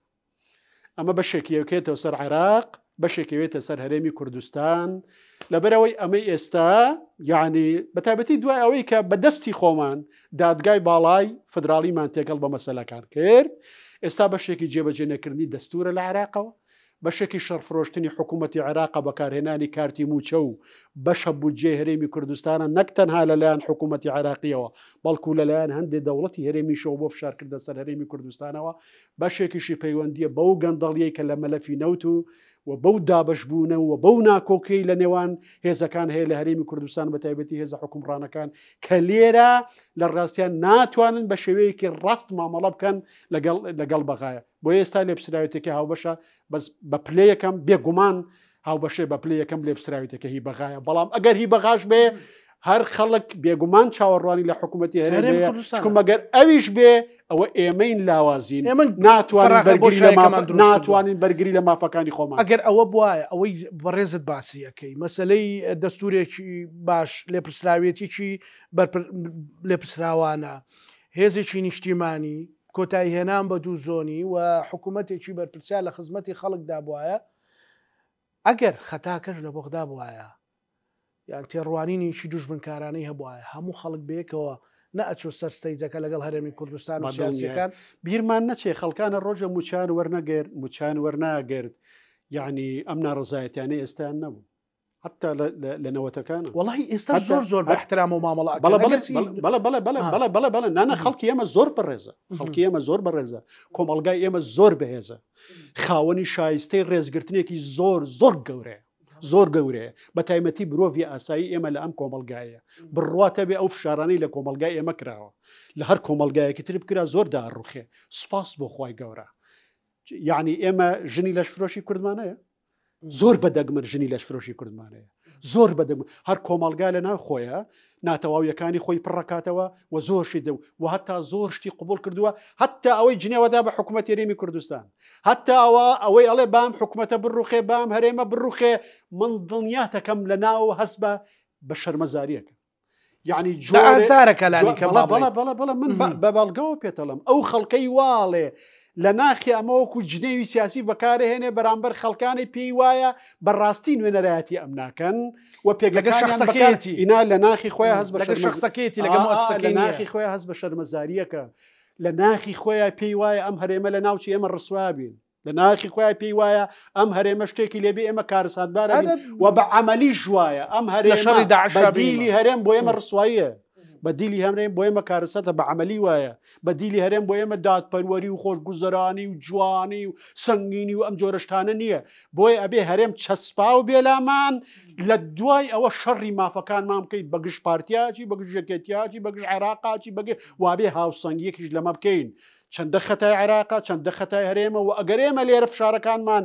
ئەمە بەشێکی یەکێتەوە سەر عێراق، بەشێکی وێتە سەر هەرێمی کوردستان. لەبەرەوەی ئەمەی ئێستا، یعنی بە تایبەتی دوای ئەوەی کە بەدەستی خۆمان دادگای باڵای فدراڵیمان تێکەڵ بە مەسەلەکان کرد، ئێستا بەشێکی جێبەجێ نەکردنی دەستورە لە عێراقەوە، بەشێکی شەڕفرۆشتنی حکوومەتی عێراقە بەکارهێنانی کارتی موچە و بەشە بودجەی هەرێمی کوردستانە نەک تەنها لەلایەن حکوومەتی عێراقیەوە، بەڵکو لەلایەن هەندێک دەوڵەتی هەرێمیشەوە بۆ فشارکردە سەر هەرێمی کوردستانەوە. بەشێکیشی پەیوەندیە بەو گەندەڵیەی کە لە مەلەفی نەوت و بەو دابەشبوونە و بەو ناکۆکیەی لە نێوان هێزەکان هەیە لە هەرێمی کوردستان، بە تایبەتی هێزە حکومڕانەکان کە لێرە لە ڕاستیان ناتوانن بە شێوەیەکی ڕاست مامەڵە بکەن لەگەڵ بەغایە. بۆ ئێستا لێپسراوێتێکی هاوبەشە، بەس بە پلەی یەکەم بێگومان هاوبەشێ بە پلەی یەکەم لێپسراوێتێکە هی بەغایە، بەڵام ئەگەر هی بەغاش بێ هەر خەڵک بێگومان چاوەڕوانی لە حکوومەتی هەرێم چکم مەگەر ئەویش بێ ئەوە ئێمەین لاوازین ئێمە ناتوانین بەرگری لە مافەکانی خۆمان ئەگەر ئەوە بواە ئەوەی بەڕێزت باسیەکەی مەسلەی دەستورێکی باش لێپرسراوێتیی لێپرسراوانە هێزێکی نیشتیمانی کۆتایی هێنان بە دوو زۆنی و حکوومەتێکی بەرپرسیار لە خزمەتی خەڵکدا بواە ئەگەر خەتاکەش لە بەغدا بواە یان تێڕوانینێکی دوژمنکارانەی هەبوایە هەموو خەڵک بەیەکەوە نەئەچوو سەر ستەیجەکە لەگەڵ هەرێمی کوردستان و سیاسیەکان. بیرمان نەچێ خەڵکانە ڕۆژە موچان وەرنەگرت موچان وەرناگرت یعنی ئەم ناڕزایەتیانەی ئێستایان نەبوو حتا لە نەوەتەکان وەڵی ئێستا زۆر زۆر بە احترام و مامەڵە بەڵێ بەڵێ بەڵێ بەڵێ بەڵێ بەڵێ بەڵێ نانە خەڵکی ئێمە زۆر بەڕێزە خەڵکی ئێمە زۆر بەڕێزە کۆمەڵگای ئێمە زۆر بەهێزە خاوەنی شایستەی ڕێزگرتنێکی زۆر زۆر گەورەیە زۆر گەورەیە بە تایمەتی مرۆڤی ئاسایی ئێمە لە ئەم کۆمەلگایە بڕواتە بێ ئەو فشارانەی لە کۆمەلگای ئێمە کراوە لە هەر کۆمەلگایەکی تر بکرا زۆر داڕوخێ سپاس بۆ خوای گەورە یعنی ئێمە ژنی لەش فرۆشی کوردمانەیە زۆر بە دەگمەن ژنی لەش فرۆشی کوردمانەیە زۆر بە دەگمەن هەر کۆمەلگا لە ناو خۆیە ناتەواویەکانی خۆی پڕەکاتەوە و زۆرشی دە و هەتا زۆر شتی قوبول کردووە هەتا ئەوەی جنێوەدا بە حکوومەت هەرێمی کوردستان هەتا ئەوە ئەوەی ئەڵێ بام حکوومەتە بڕوخێ بام هەرێمە بڕوخێ من دڵنیاتەکەم لە ناو هەست بە بە شەرمەزاریەکە یعنی جۆزارە کەلانی کە بەڵێ بەڵێ بەڵێ من بە بەڵگەوە پێتەڵم ئەو خەڵکەی واڵێ لە ناخی ئەمە وەکو جنێوی سیاسی بەکارهێنێ بەرامبەر خەڵکانی پێی وایە بەڕاستی نوێنەرایەتی ئەم ناکەن و پێگەکانیان ئینا لە ناخی خۆیان هەست بە شخصەکەیەتی لەگە لە ناخی خۆیان هەست بە شەرمەزاریەکە لە ناخی خۆیان پێی وایە ئەم هەرێمە لە ناوچی ئێمە ڕسوا بین لە ناخی خۆیان پێی وایە ئەم هەرێمە شتێکی لێبێ ئێمە کارەساتبارە و بە عملی ژوایە ئەم هەرێمە شەڕی داعش دیلی هەرێم بۆ ئێمە ڕسواییە بە دیلی هەمرێن بۆ ئێمە کارەساتە بە عملی وایە بە دیلی هەرێم بۆ ئێمە دادپەروەری و خۆشگوزەرانی و جوانی و سەنگینی و ئەم جۆرە شتانە نییە بۆیە ئەبێ هەرێم چەسپاو بێلامان لە دوای ئەوە شەڕی مافەکانمان بکەیت بە گشت پارتیاچی بە گشت یەکێتیاچی بە گشت عێراقاچی بەگە وابێ هاوسەنگیەکیش لەمە بکەین چەندە خەتای عێراقە چەندە خەتای هەرێمە و ئەگەر ئێمە لێرە فشارەکانمان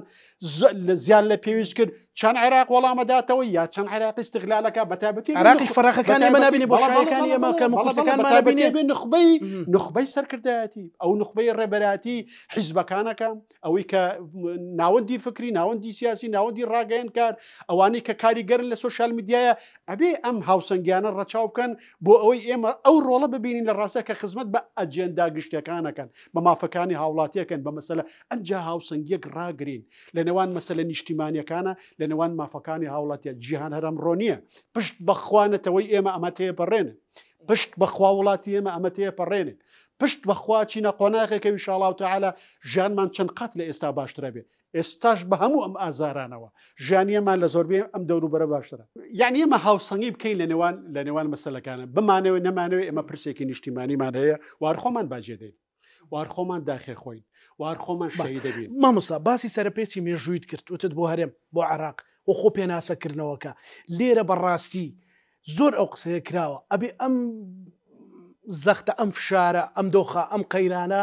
لە زیان لە پێویست کرد چەند عێراق وەڵامەداتەوە یا چەند عێراقی استغلالەکە بەتابەتی عێراقیش فەراخەکانی ئێمە نابینی بۆشایەکانی ئێمە کەموکورتەکانمان نابینێ بێ نخبەی نخبەی سەرکردایەتی ئەو نخبەی ڕێبەراتی حیزبەکانەکە ئەوەی کە ناوەندی فکری ناوەندی سیاسی ناوەندی ڕاگەیەنکار ئەوانەی کە کاریگەرن لە سۆشیال میدیایە ئەبێ ئەم هاوسەنگیانە ڕەچاو بکەن بۆ ئەوەی ئێمە ئەو ڕۆڵە ببینین لە ڕاستە کە خزمەت بە ئەجێندا گشتەکانەکەن بە مافەکانی هاوڵاتیەکەن بە مەسەلە ئەنجا هاوسەنگیەک ڕاگرین لە نێوان مەسەلە نیشتیمانیەکانە لە نێوان مافەکانی هاوڵاتیە جیهان هەر ئەمڕۆ نییە پشت بەخوا نەتەوەی ئێمە ئەمە تێپەڕێنێ پشت بەخوا وڵاتی ئێمە ئەمە تێپەڕێنێ پشت بەخوا چینە قۆناغێکە ئینشاڵڵا تەعالا ژیانمان چەند قات لە ئێستا باشترە بێ ئێستاش بە هەموو ئەم ئازارانەوە ژیانی ئێمە لە زۆربەی ئەم دەوروبەرە باشترە. یعنی ئێمە هاوسەنگی بکەین لە نێوان لە نێوان مەسەلەکانە بمانەوێ نەمانەوێ ئێمە پرسێکی نیشتیمانیمان هەیە وار خۆمان باجێ دەین وار خۆمان داخێ خۆین وار خۆمان شەهید دەبین. مامۆستا باسی سەرپێچی مێژوویت کرد وتت بۆ هەرێم بۆ عێراق و خۆ پێناسەکردنەوەکە لێرە بەڕاستی زۆر ئەو قسەیە کراوە ئەبێ ئەم زەختە ئەم فشارە ئەم دۆخە ئەم قەیرانە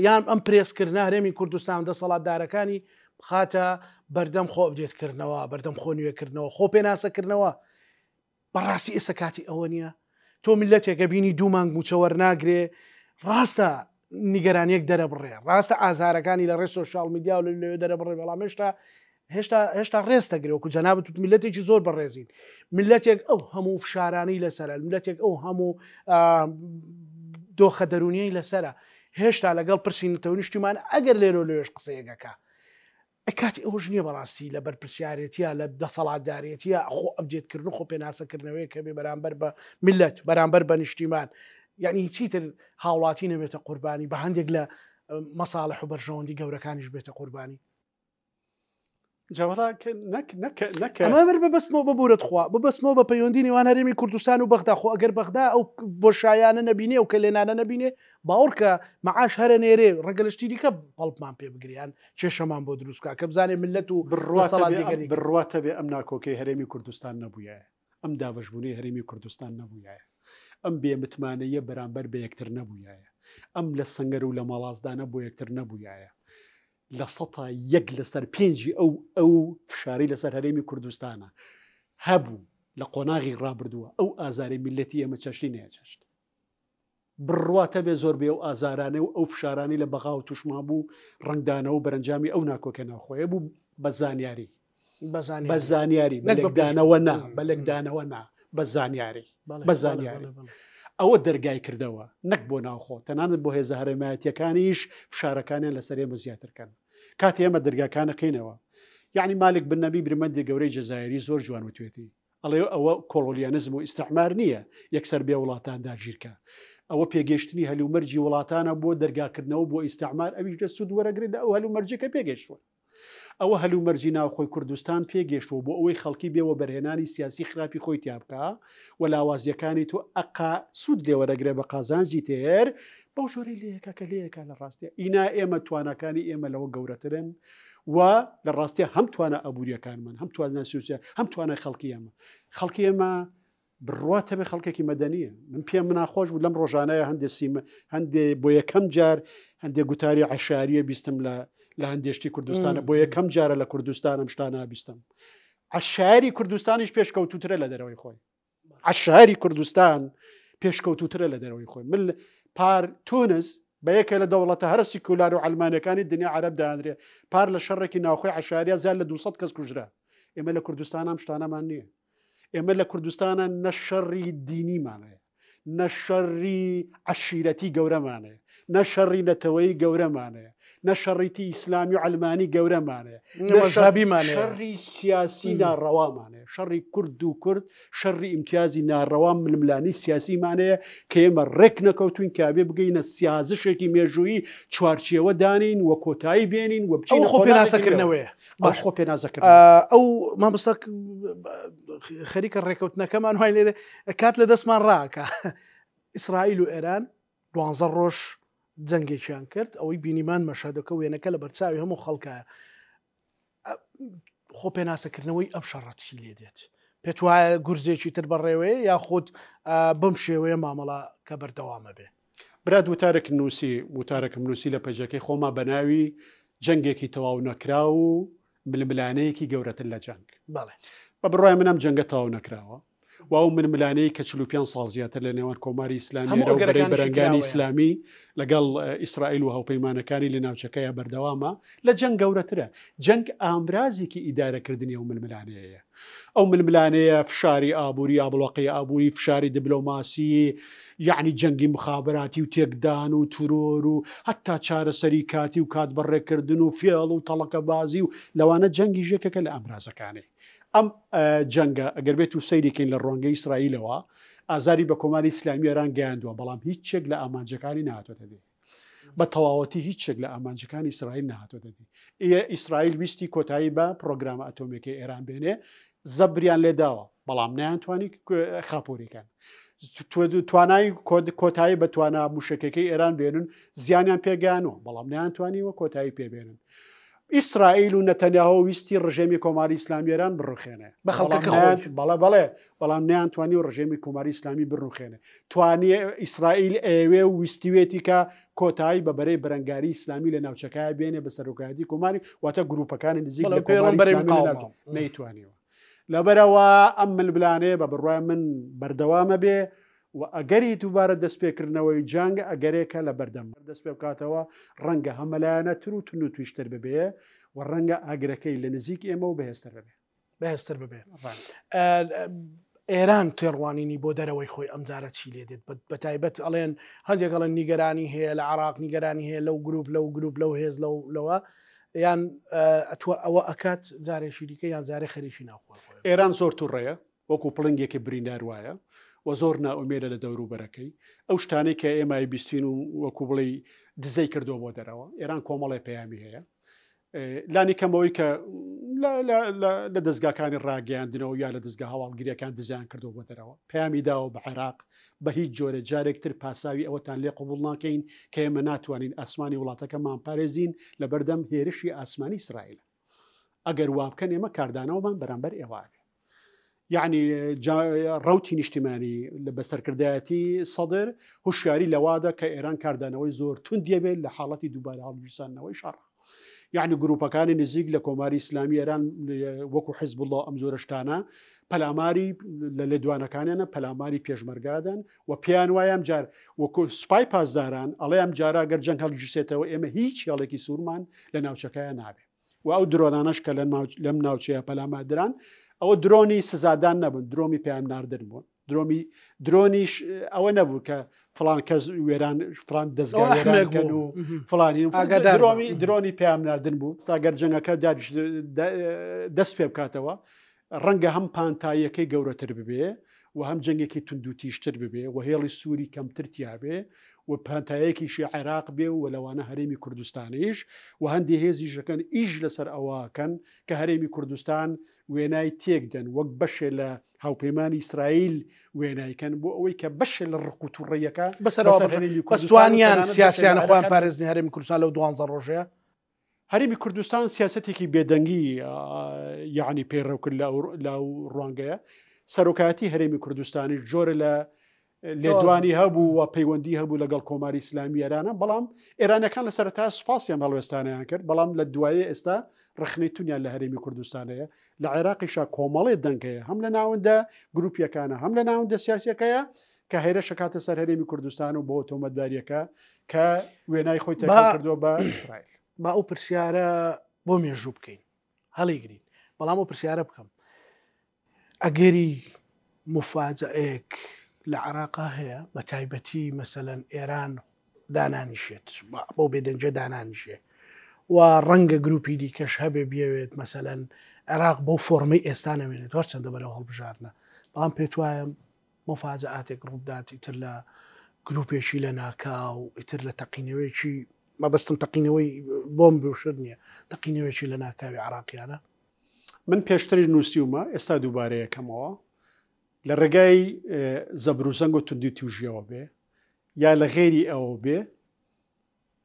یان ئەم پرێسکردە هەرێمی کوردستان دەسەڵاتدارەکانی بخاتە بەردەم خۆ ئەبدێتکردنەوە بەردەم خۆ نوێکردنەوە خۆ پێناسەکردنەوە بەڕاستی ئێستا کاتی ئەوە نییە تۆ میلەتێکە بینی دوو مانگ موچە وەرناگرێ ڕاستە نیگەرانیەک دەرەبڕێ ڕاستە ئازارەکانی لە ڕێ سۆشیال میدیا و لەوێ دەرەبڕێ بەڵام هێشتا هێشتا هێشتا ڕێز دەگرێ وەکو جەنابت وت میلەتێکی زۆر بەڕێزین میلەتێک ئەو هەموو فشارانەی لەسەرە میلەتێک ئەو هەموو دۆخە دەرونیەی لەسەرە هێشتا لەگەڵ پرسی نەتەوە نیشتیمان ئەگەر لێرە لەوێش قسەیەکەکە کاتی ئەوەش نییە بەڕاستی لە بەرپرسیارێتیە لە دەسەڵاتدارێتیە خۆ ئەبجێتکردن خۆ پێناسەکردنەوەی کە بێ بەرامبەر بە میلەت بەرامبەر بە نیشتیمان یعنی چیتر هاوڵاتی نەبێتە قوربانی بە هەندێک لە مەساڵح و بەرژەوەندی گەورەکانیش بێتە قوربانی جا وەڵا نەک نەک نەک ئەمە بەر ببەستمەوە ببورە تخوا ببەستمەوە بە پەیوەندی نێوان هەرێمی کوردستان و بەغدا خۆ ئەگەر بەغدا ئەو بۆشایانە نەبینێ و کەلێنانە نەبینێ باوەڕکە مەعاش هەرە نێرێ ڕەنگە لە شتی دیکە پەڵپمان پێ بگرێ یان کێشەمان بۆ دروست بکا کە بزانێ ملەت و بڕواتە دەسەڵات بێ ئەم دیگەری بڕواتە بێ ئەم ناکۆکەی هەرێمی کوردستان نەبوویایە ئەم دابەشبوونەی هەرێمی کوردستان نەبوویایە ئەم بێ متمانەیە بەرامبەر بە یەکتر نەبوویایە ئەم لە سەنگەر و لە مەڵاسدانە بۆ یەکتر نەبوویایە 1% لەسەر پێنجی ئەو ئەو فشارەی لەسەر هەرێمی کوردستانە هەبوو. لە قۆناغی ڕابردووە ئەو ئازارەی میللەتی ئێمە چەشتی نەیەچەشت. بڕوات هەبێ زۆر بێ ئەو ئازارانەی و ئەو فشارانەی لە بەغاوە تووشمان بوو ڕەنگدانەوە و بەرەنجامی ئەو ناکۆکە ناوخۆیە بوو بە زانیاری. بە زانیاری بە لێکدانەوە نا بە لێکدانەوە نا بە زانیاری بە زانیاری. ئەوە دەرگای کردەوە نەک بۆ ناوخۆ تەنانەت بۆ هێزە هەرێمایەتیەکانیش فشارەکانیان لەسەر ئێمە زیاتر کەن. کاتێ ئێمە دەرگاکان ئەکەینەوە یەعنی مالک بن نەبی بیرمەندی گەورەی جەزایری زۆر جوان وتوێتی ئەڵێ ئەوە کۆڵۆلیانزم و ئیستعمار نییە یەکسەر بێ وڵاتان داگیرکە ئەوە پێگەشتنی هەلومەرجی وڵاتانە بۆ دەرگاکردنەوە بۆ ئیستعمار ئەویش لە سوود وەرەگرێت لە ئەو هەلومەرجەکە پێگەشتووە ئەوە هەلومەرجی ناوخۆی کوردستان پێگەشتووە بۆ ئەوەی خەڵکی بێ وەبەرهێنانی سیاسی خراپی خۆی تیا بکا و لاوازیەکانی تۆ ئەقا سوود لێوەرەگرێ بە قازانجی تێر بەو جۆرەی لێیەکا کە لێیەکا لە ڕاستیا ئینا ئێمە تواناکانی ئێمە لەوە گەورەترن و لە ڕاستیا هەم توانا ئابووریەکانمان هەم توانا سیاسیە هەم توانای خەڵکی ئێمە خەڵکی ئێمە بڕوات هەبێ خەڵکێکی مەدەنیە من پێم ناخۆش بوو لەم ڕۆژانەیە هەندێ سیمە هەندێ بۆ یەکەم جار هەندێ گوتاری عشاریە بیستم لە لە هەندێشتی کوردستانە بۆ یەکەم جارە لە کوردستانم شتانە بیستم عشاری کوردستانیش پێشکەوتوترە لە دەرەوەی خۆی عەشایەری کوردستان پێشکەوتوترە لە دەرەوەی خۆی من پار تونس بە یەکە لە دەوڵەتە هەرە سیکولار و عەلمانەکانی دنیا عەرەب دانرێ پار لە شەڕێکی ناوخۆی عەشایەریا زیاد لە 200 کەس کوژرا ئێمە لە کوردستان ئەم شتانەمان نییە ئێمە لە کوردستانە نە شەڕی دینیمان هەیە نە شەڕی عەشیرەتی گەورەمان هەیە نە شەڕی نەتەوەیی گەورەمان هەیە نە شەڕیتی ئیسلامی و عەلمانی گەورەمان هەیە نە مەزهەبیمان هەیە. شەڕی سیاسی ناڕەوامان هەیە شەڕی کورد و کورد شەڕی ئیمتیازی ناڕەوا ململانی سیاسیمان هەیە کە ئێمە ڕێک نەکەوتوین کە ئەبێ بگەینە سیازشێکی مێژوویی چوارچێوە دانین و کۆتایی بێنین و ئەو بچینە خۆ قۆناغێکی نوێوە. پێناسەکردنەوەیە. ئەو باش خۆ پێناسەکردنەوە. ئەو مامۆستا خەریکە ڕێکەوتنەکەمان وای لێ کات لە دەستمان ڕاکە ئیسرائیل و ئێران دوانزە ڕۆژ جەنگێکیان کرد ئەوەی بینیمان مەشهدەکە وێنەکە لە بەرچاوی هەموو خەڵکە خۆ پێناسەکردنەوەی ئەم شەڕە چی لێ دێت پێت وایە گورزێکی تر بەڕێوەیە یاخود بەم شێوەیە مامەڵە کە بەردەوامە بێ برات وتارێک نووسی وتارێکم نووسی لە پەیجەکەی خۆما بە ناوی جەنگێکی تەواو نەکراو و ململانێیەکی گەورەتر لە جەنگ. بەڵێ. بە بڕوای من ئەم جەنگە تەواو نەکراوە و ئەو ململانێی کە 45 ساڵ زیاتر لە نێوان کۆماری ئیسلامی هەموو ئێران و بەرەی ئەگەرەکانیشی بەرەنگانی کراوەیە. ئیسلامی لەگەڵ ئیسرائیل و هاوپەیمانەکانی لە ناوچەکەیا بەردەوامە لە جەنگ گەورەترە. جەنگ ئامرازێکی ئیدارەکردنی ئەو ململانێیە. ئەو ململانێیە فشاری ئابووری، ئابڵۆقەی ئابووری، فشاری دبلۆماسی، یەعنی جەنگی موخابەراتی و تێکدان و ترۆر و هەتا چارەسەری کاتی و کات بەڕێکردن و فێڵ و تەڵەکەبازی و لەوانە جەنگیش یەکێکە لە ئامرازەکانی ئەم جەنگە. ئەگەر بێت و سەیری کەین لە ڕوانگەی ئیسرائیلەوە ئازاری بە کۆماری ئیسلامی ئێران گەیاندووە، بەڵام هیچ یەک لە ئامانجەکانی نەهاتۆتە دی. بە تەواوەتی هیچ شتێک لە ئامانجەکانی ئیسرائیل نەهاتۆتە دی. ئیسرائیل ویستی کۆتایی بە پڕۆگرامە ئەتۆمییەکەی ئێران بێنێ، زەبریان لێ داوە، بەڵام نەیانتوانی خاپووری کەن. توانای کۆتایی بە توانا مووشەکەکەی ئێران بێنن، زیانیان پێگەیانوە، بەڵام نەیانتوانیوە کۆتایی پێ بێنن. ئیسرائیل و نەتەنیاهۆ ویستی ڕژێمی کۆماری ئیسلامی ئێران بڕوخێنێ. بە خەڵکەکە بەڵام خۆی. بەڵێ بەڵێ، بەڵام نەیانتوانی و ڕژێمی کۆماری ئیسلامی بڕوخێنێ. توانی ئیسرائیل ئەیەوێ و ویستوێتی کە کۆتایی بە بەرەی بەرەنگاری ئیسلامی لە ناوچەکەیا بێنێ بە سەرۆکایەتی کۆماری، واتە گروپەکانی نزیک بەڵێ، لە پێی کۆماری ڕۆن بەرەی ئیسلامی لە مقاومە. ناوچە نەیتوانیوە. لەبەرئەوە ئەم ململانێ بە بڕوای من بەردەوامە بێ و ئەگەری دووبارە دەستپێکردنەوەی جەنگ ئەگەرێکە لە بەردەم دەست پێ بکاتەوە، ڕەنگە هەمەلایەنەتر و توندوتیژتر ببێ و ڕەنگە ئاگرەکەی لە نزیک ئێمە و بەهێزتر ببێ. بەهێزتر ببێ. ئێران تێڕوانینی بۆ دەرەوەی خۆی ئەمجارە چی لێ دێت؟ بە تایبەت ئەڵێن هەندێک ئەڵێن نیگەرانی هەیە لە عراق، نیگەرانی هەیە لەو گروپ لەو گروپ لەو هێز لەو لەوە، یان ئەتوە ئەوە ئەکات جارێکی دیکە یان جارێ خەریکی ناوخۆ خۆی. ئێران زۆر توڕەیە، وەکو پڵنگێکی بریندار وایە و زۆر نائومێدە لە دەوروبەرەکەی. ئەو شتانەی کە ئێمە ئەیبیستین و وەکو بڵێی دزەی کردووە بۆ دەرەوە، ئێران کۆمەڵێ پەیامی هەیە. لانی کەمەوەی کە لە دەستگاکانی ڕاگەیاندنەوە یا لە دەستگا هەواڵگریەکان دزیان کردو بۆ دەرەوە پەیامی داوە بە عێراق بە هیچ جۆرە جارێکتر پاساوی ئەوەتان لێ قوبول ناکەین کە ئێمە ناتوانین ئاسمانی وڵاتەکەمان پارێزین لە بەردەم هێرشی ئاسمانی ئیسرائیل ئەگەر وابکەن ئێمە کاردانەوەمان بەرامبەر ئێوە ئەبێ. یعنی ڕوتی نیشتیمانی بە سەرکردایەتی سەدر هوشیاری لەوادا کە ئێران کاردانەوەی زۆر توندیە بێت لە حاڵەتی دووبارە هەڵگیرساندنەوەی شەڕ. یعنی گروپەکانی نزیک لە کۆماری ئیسلامی ئێران وەکو حزب الله ئەم جۆرە شتانە پەلاماری لە لێدوانەکانیانە پەلاماری پێشمەرگادەن و پێیان وایە ئەم جار وەکو سوپای پاسداران ئەڵێ ئەم جارە گەر جەنگ هەڵگیرسێتەوە ئێمە هیچ هێڵێکی سوورمان لە ناوچەکەیان نابێ و ئەو درۆنانەش کە لەم ناوچەیە پەلاماردران ئەوە درۆنی سزادان نەبوون درۆمی پەیام ناردن بوون درۆمی درۆنیش ئەوە نەبوو کە فلان کەس وێران فلان دەستگا وێرانکەن و فلانی درۆمی درۆنی پەیام ناردن بوو ساگەر جەنگەکە دەست پێ بکاتەوە ڕەنگە هەم پانتاییەکەی گەورەتر ببێ و هەم جەنگێکی توندوتیژتر ببێ و هێڵی سووری کەمتر تیابێ و پانتایەکیشی عێراق بێ و لەوانە هەرێمی کوردستانیش و هەندێ هێزیش دەکەن ئیش لەسەر ئەوەکەن کە هەرێمی کوردستان وێنای تێکدەن وەک بەشێ لە هاوپەیمانی ئیسرائیل وێنای کەن بۆ ئەوەی کە بەشێ لە ڕق و تووڕەیەکە بەسەر هەرێمی کوردستانیان سیاسیانە خۆیان پارێزنی هەرێمی کوردستان لەو دوانزە ڕۆژەیە هەرێمی کوردستان سیاسەتێکی بێدەنگی یعنی پەیڕەو کرد لە ڕوانگەیە سەرۆکایەتی هەرێمی کوردستانی جۆرە لە لێدوانی هەبوو و پەیوەندی هەبوو لەگەڵ کۆماری ئیسلامی ئێرانە بەڵام ئێرانەکان لە سەرەتا سوپاسیان هەڵوێستانیان کرد بەڵام لە دوایە ئێستا ڕخنەی تونیان لە هەرێمی کوردستانەیە لە عێراقیشا کۆمەڵێ دەنگ هەیە هەم لە ناوەندە گروپیەکانە هەم لە ناوەندە سیاسیەکەیە کە هێرش ئەکاتە سەر هەرێمی کوردستان و بۆ تۆمەتباریەکە کە وێنای خۆی تێکەڵ کردووە بە ئیسرائیل. با ئەو پرسیارە بۆ مێژوو بکەین هەڵیگرین بەڵام ئەو پرسیارە بکەم ئەگەری موفاجەئەیەک لە عێراقا هەیە بە تایبەتی مەسەلەن ئێران دانانیشێت بەو بێدەنگیە دانانیشێ و ڕەنگە گروپی دیکەش هەبێ بیەوێت مەسەلەن عێراق بەو فۆرمەی ئێستا نەمێنێت هەرچەندە بەرەو هەڵبژاردنە بەڵام پێت وایە موفاجەئاتێک ڕووبدات ئیتر لە گروپێکی لە ناکاو ئیتر لە تەقینەوەیەکی مەبەستم تەقینەوەی بۆمب و شت نییە تەقینەوەیەکی لە ناکاوی عراقیانە من پێشتریش نووسیومە ئێستا دووبارەیەکەمەوە لە ڕێگای زەبروزەنگ و توندی توژیەوە بێ یا لە غێری ئەوە بێ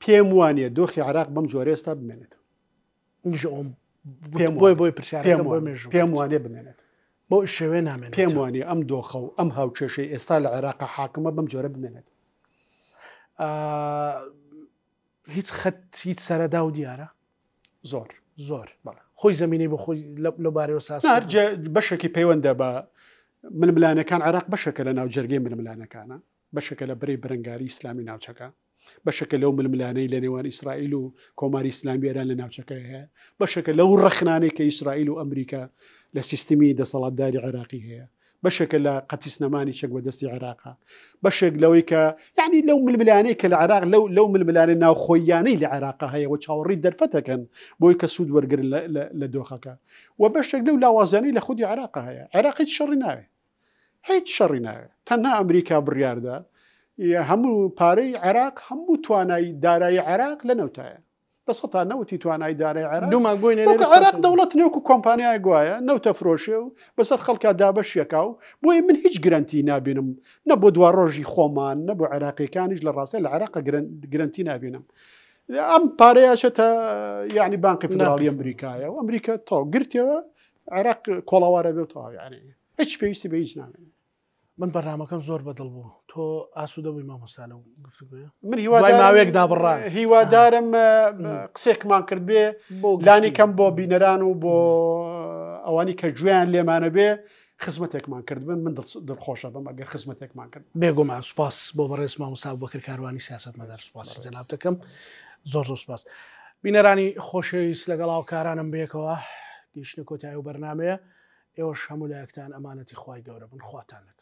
پێم وانە دۆخی عراق بەم جۆرە ئێستا بمێنێتەوە بۆی بۆی پرسیار پێم وانێ بمێنێت بۆ شێوێ نامێن پێم وانێ ئەم دۆخە و ئەم هاوکێشەی ئێستا لە عێراق حاکمە بەم جۆرە بمێنێت هیچ خەت هیچ سەرەدا و دیارە زۆر زۆر خۆی زمینەی بۆ خۆی لە بارەوە ساز بەشێکی پەیوەندە بە ململانەکان عێراق بەشێکە لە ناو جەرگەی ململانەکانە بەشێکە لە بەرەی بەرەنگاری ئیسلامی ناوچەکە، بەشێکە لەو ململانێی لە نێوان ئیسرائیل و کۆماری ئیسلامی ئێران لە ناوچەکە هەیە، بەشێکە لەو ڕەخنانەی کە ئیسرائیل و ئەمریکا لە سیستمی دەسەڵاتداری عێراقی هەیە، بەشێکە لە قەتیس نەمانی چەک بەدەستی عێراقە، بەشێک لەوەی کە یعنی لەو ململانێی کە لە عێراق لەو لەو ململانێ ناوخۆییانەی لە عێراقا هەیە و چاوەڕێی دەرفەتەکەن بۆی کە سوود وەرگرن لە دۆخەکە و بەشێک لەو لاوازیانەی لە خودی عێراقا هەیە. عێراق هیچ شەڕی ناوێ. هیچ شەڕی ناوێت تەنها ئەمریکا بڕیاردا هەموو پارەی عێراق هەموو توانای دارایی عێراق لە نەوتایە لە سەتا نەوتی توانای دارای عێراق عێراق دەوڵەت نێوکو کۆمپانیای گوایە نەوتە فرۆشێ و بەسەر خەڵکا دابەشیەکە و بۆیە من هیچ گرنتی نابینم نە بۆ دوا ڕۆژی خۆمان نە بۆ عێراقیەکانیش لە ڕاستە لە عێراق گرنتی نابینم ئەم پارەیە چێتە یعنی بانقی فدراڵی ئەمریکایە و ئەمریکا تۆ گرتەوە عێراق کۆڵەوارە بێ و تەواو یعنی هیچ پێویستی بە هیچ نامێنێ. من بەرنامەکەم زۆر بەدڵ بوو تۆ ئاسوودە بووی مامۆستا لەو گفتوگۆیە من هیوادارم ماوەیەک دابڕان هیوادارم قسێکمان کرد بێ لانی کەم بۆ بینەران و بۆ ئەوانی کە گوێیان لێمانە بێ خزمەتێکمان کرد بن من دڵخۆشە بم ئەگەر خزمەتێکمان کرد بێگومان سوپاس بۆ بەڕێز مامۆستا بەکر کاروانی سیاسەتمەدار سوپاسی جەناب دەکەم زۆر زۆر سوپاس بینەرانی خۆشەویست لەگەڵ هاوکارانم بێکەوە گەیشتنە کۆتایی و بەرنمەیە ئێوەش هەموو لایەکتان ئەمانەتی خوای گەورە بن خواتان لەگەڵ.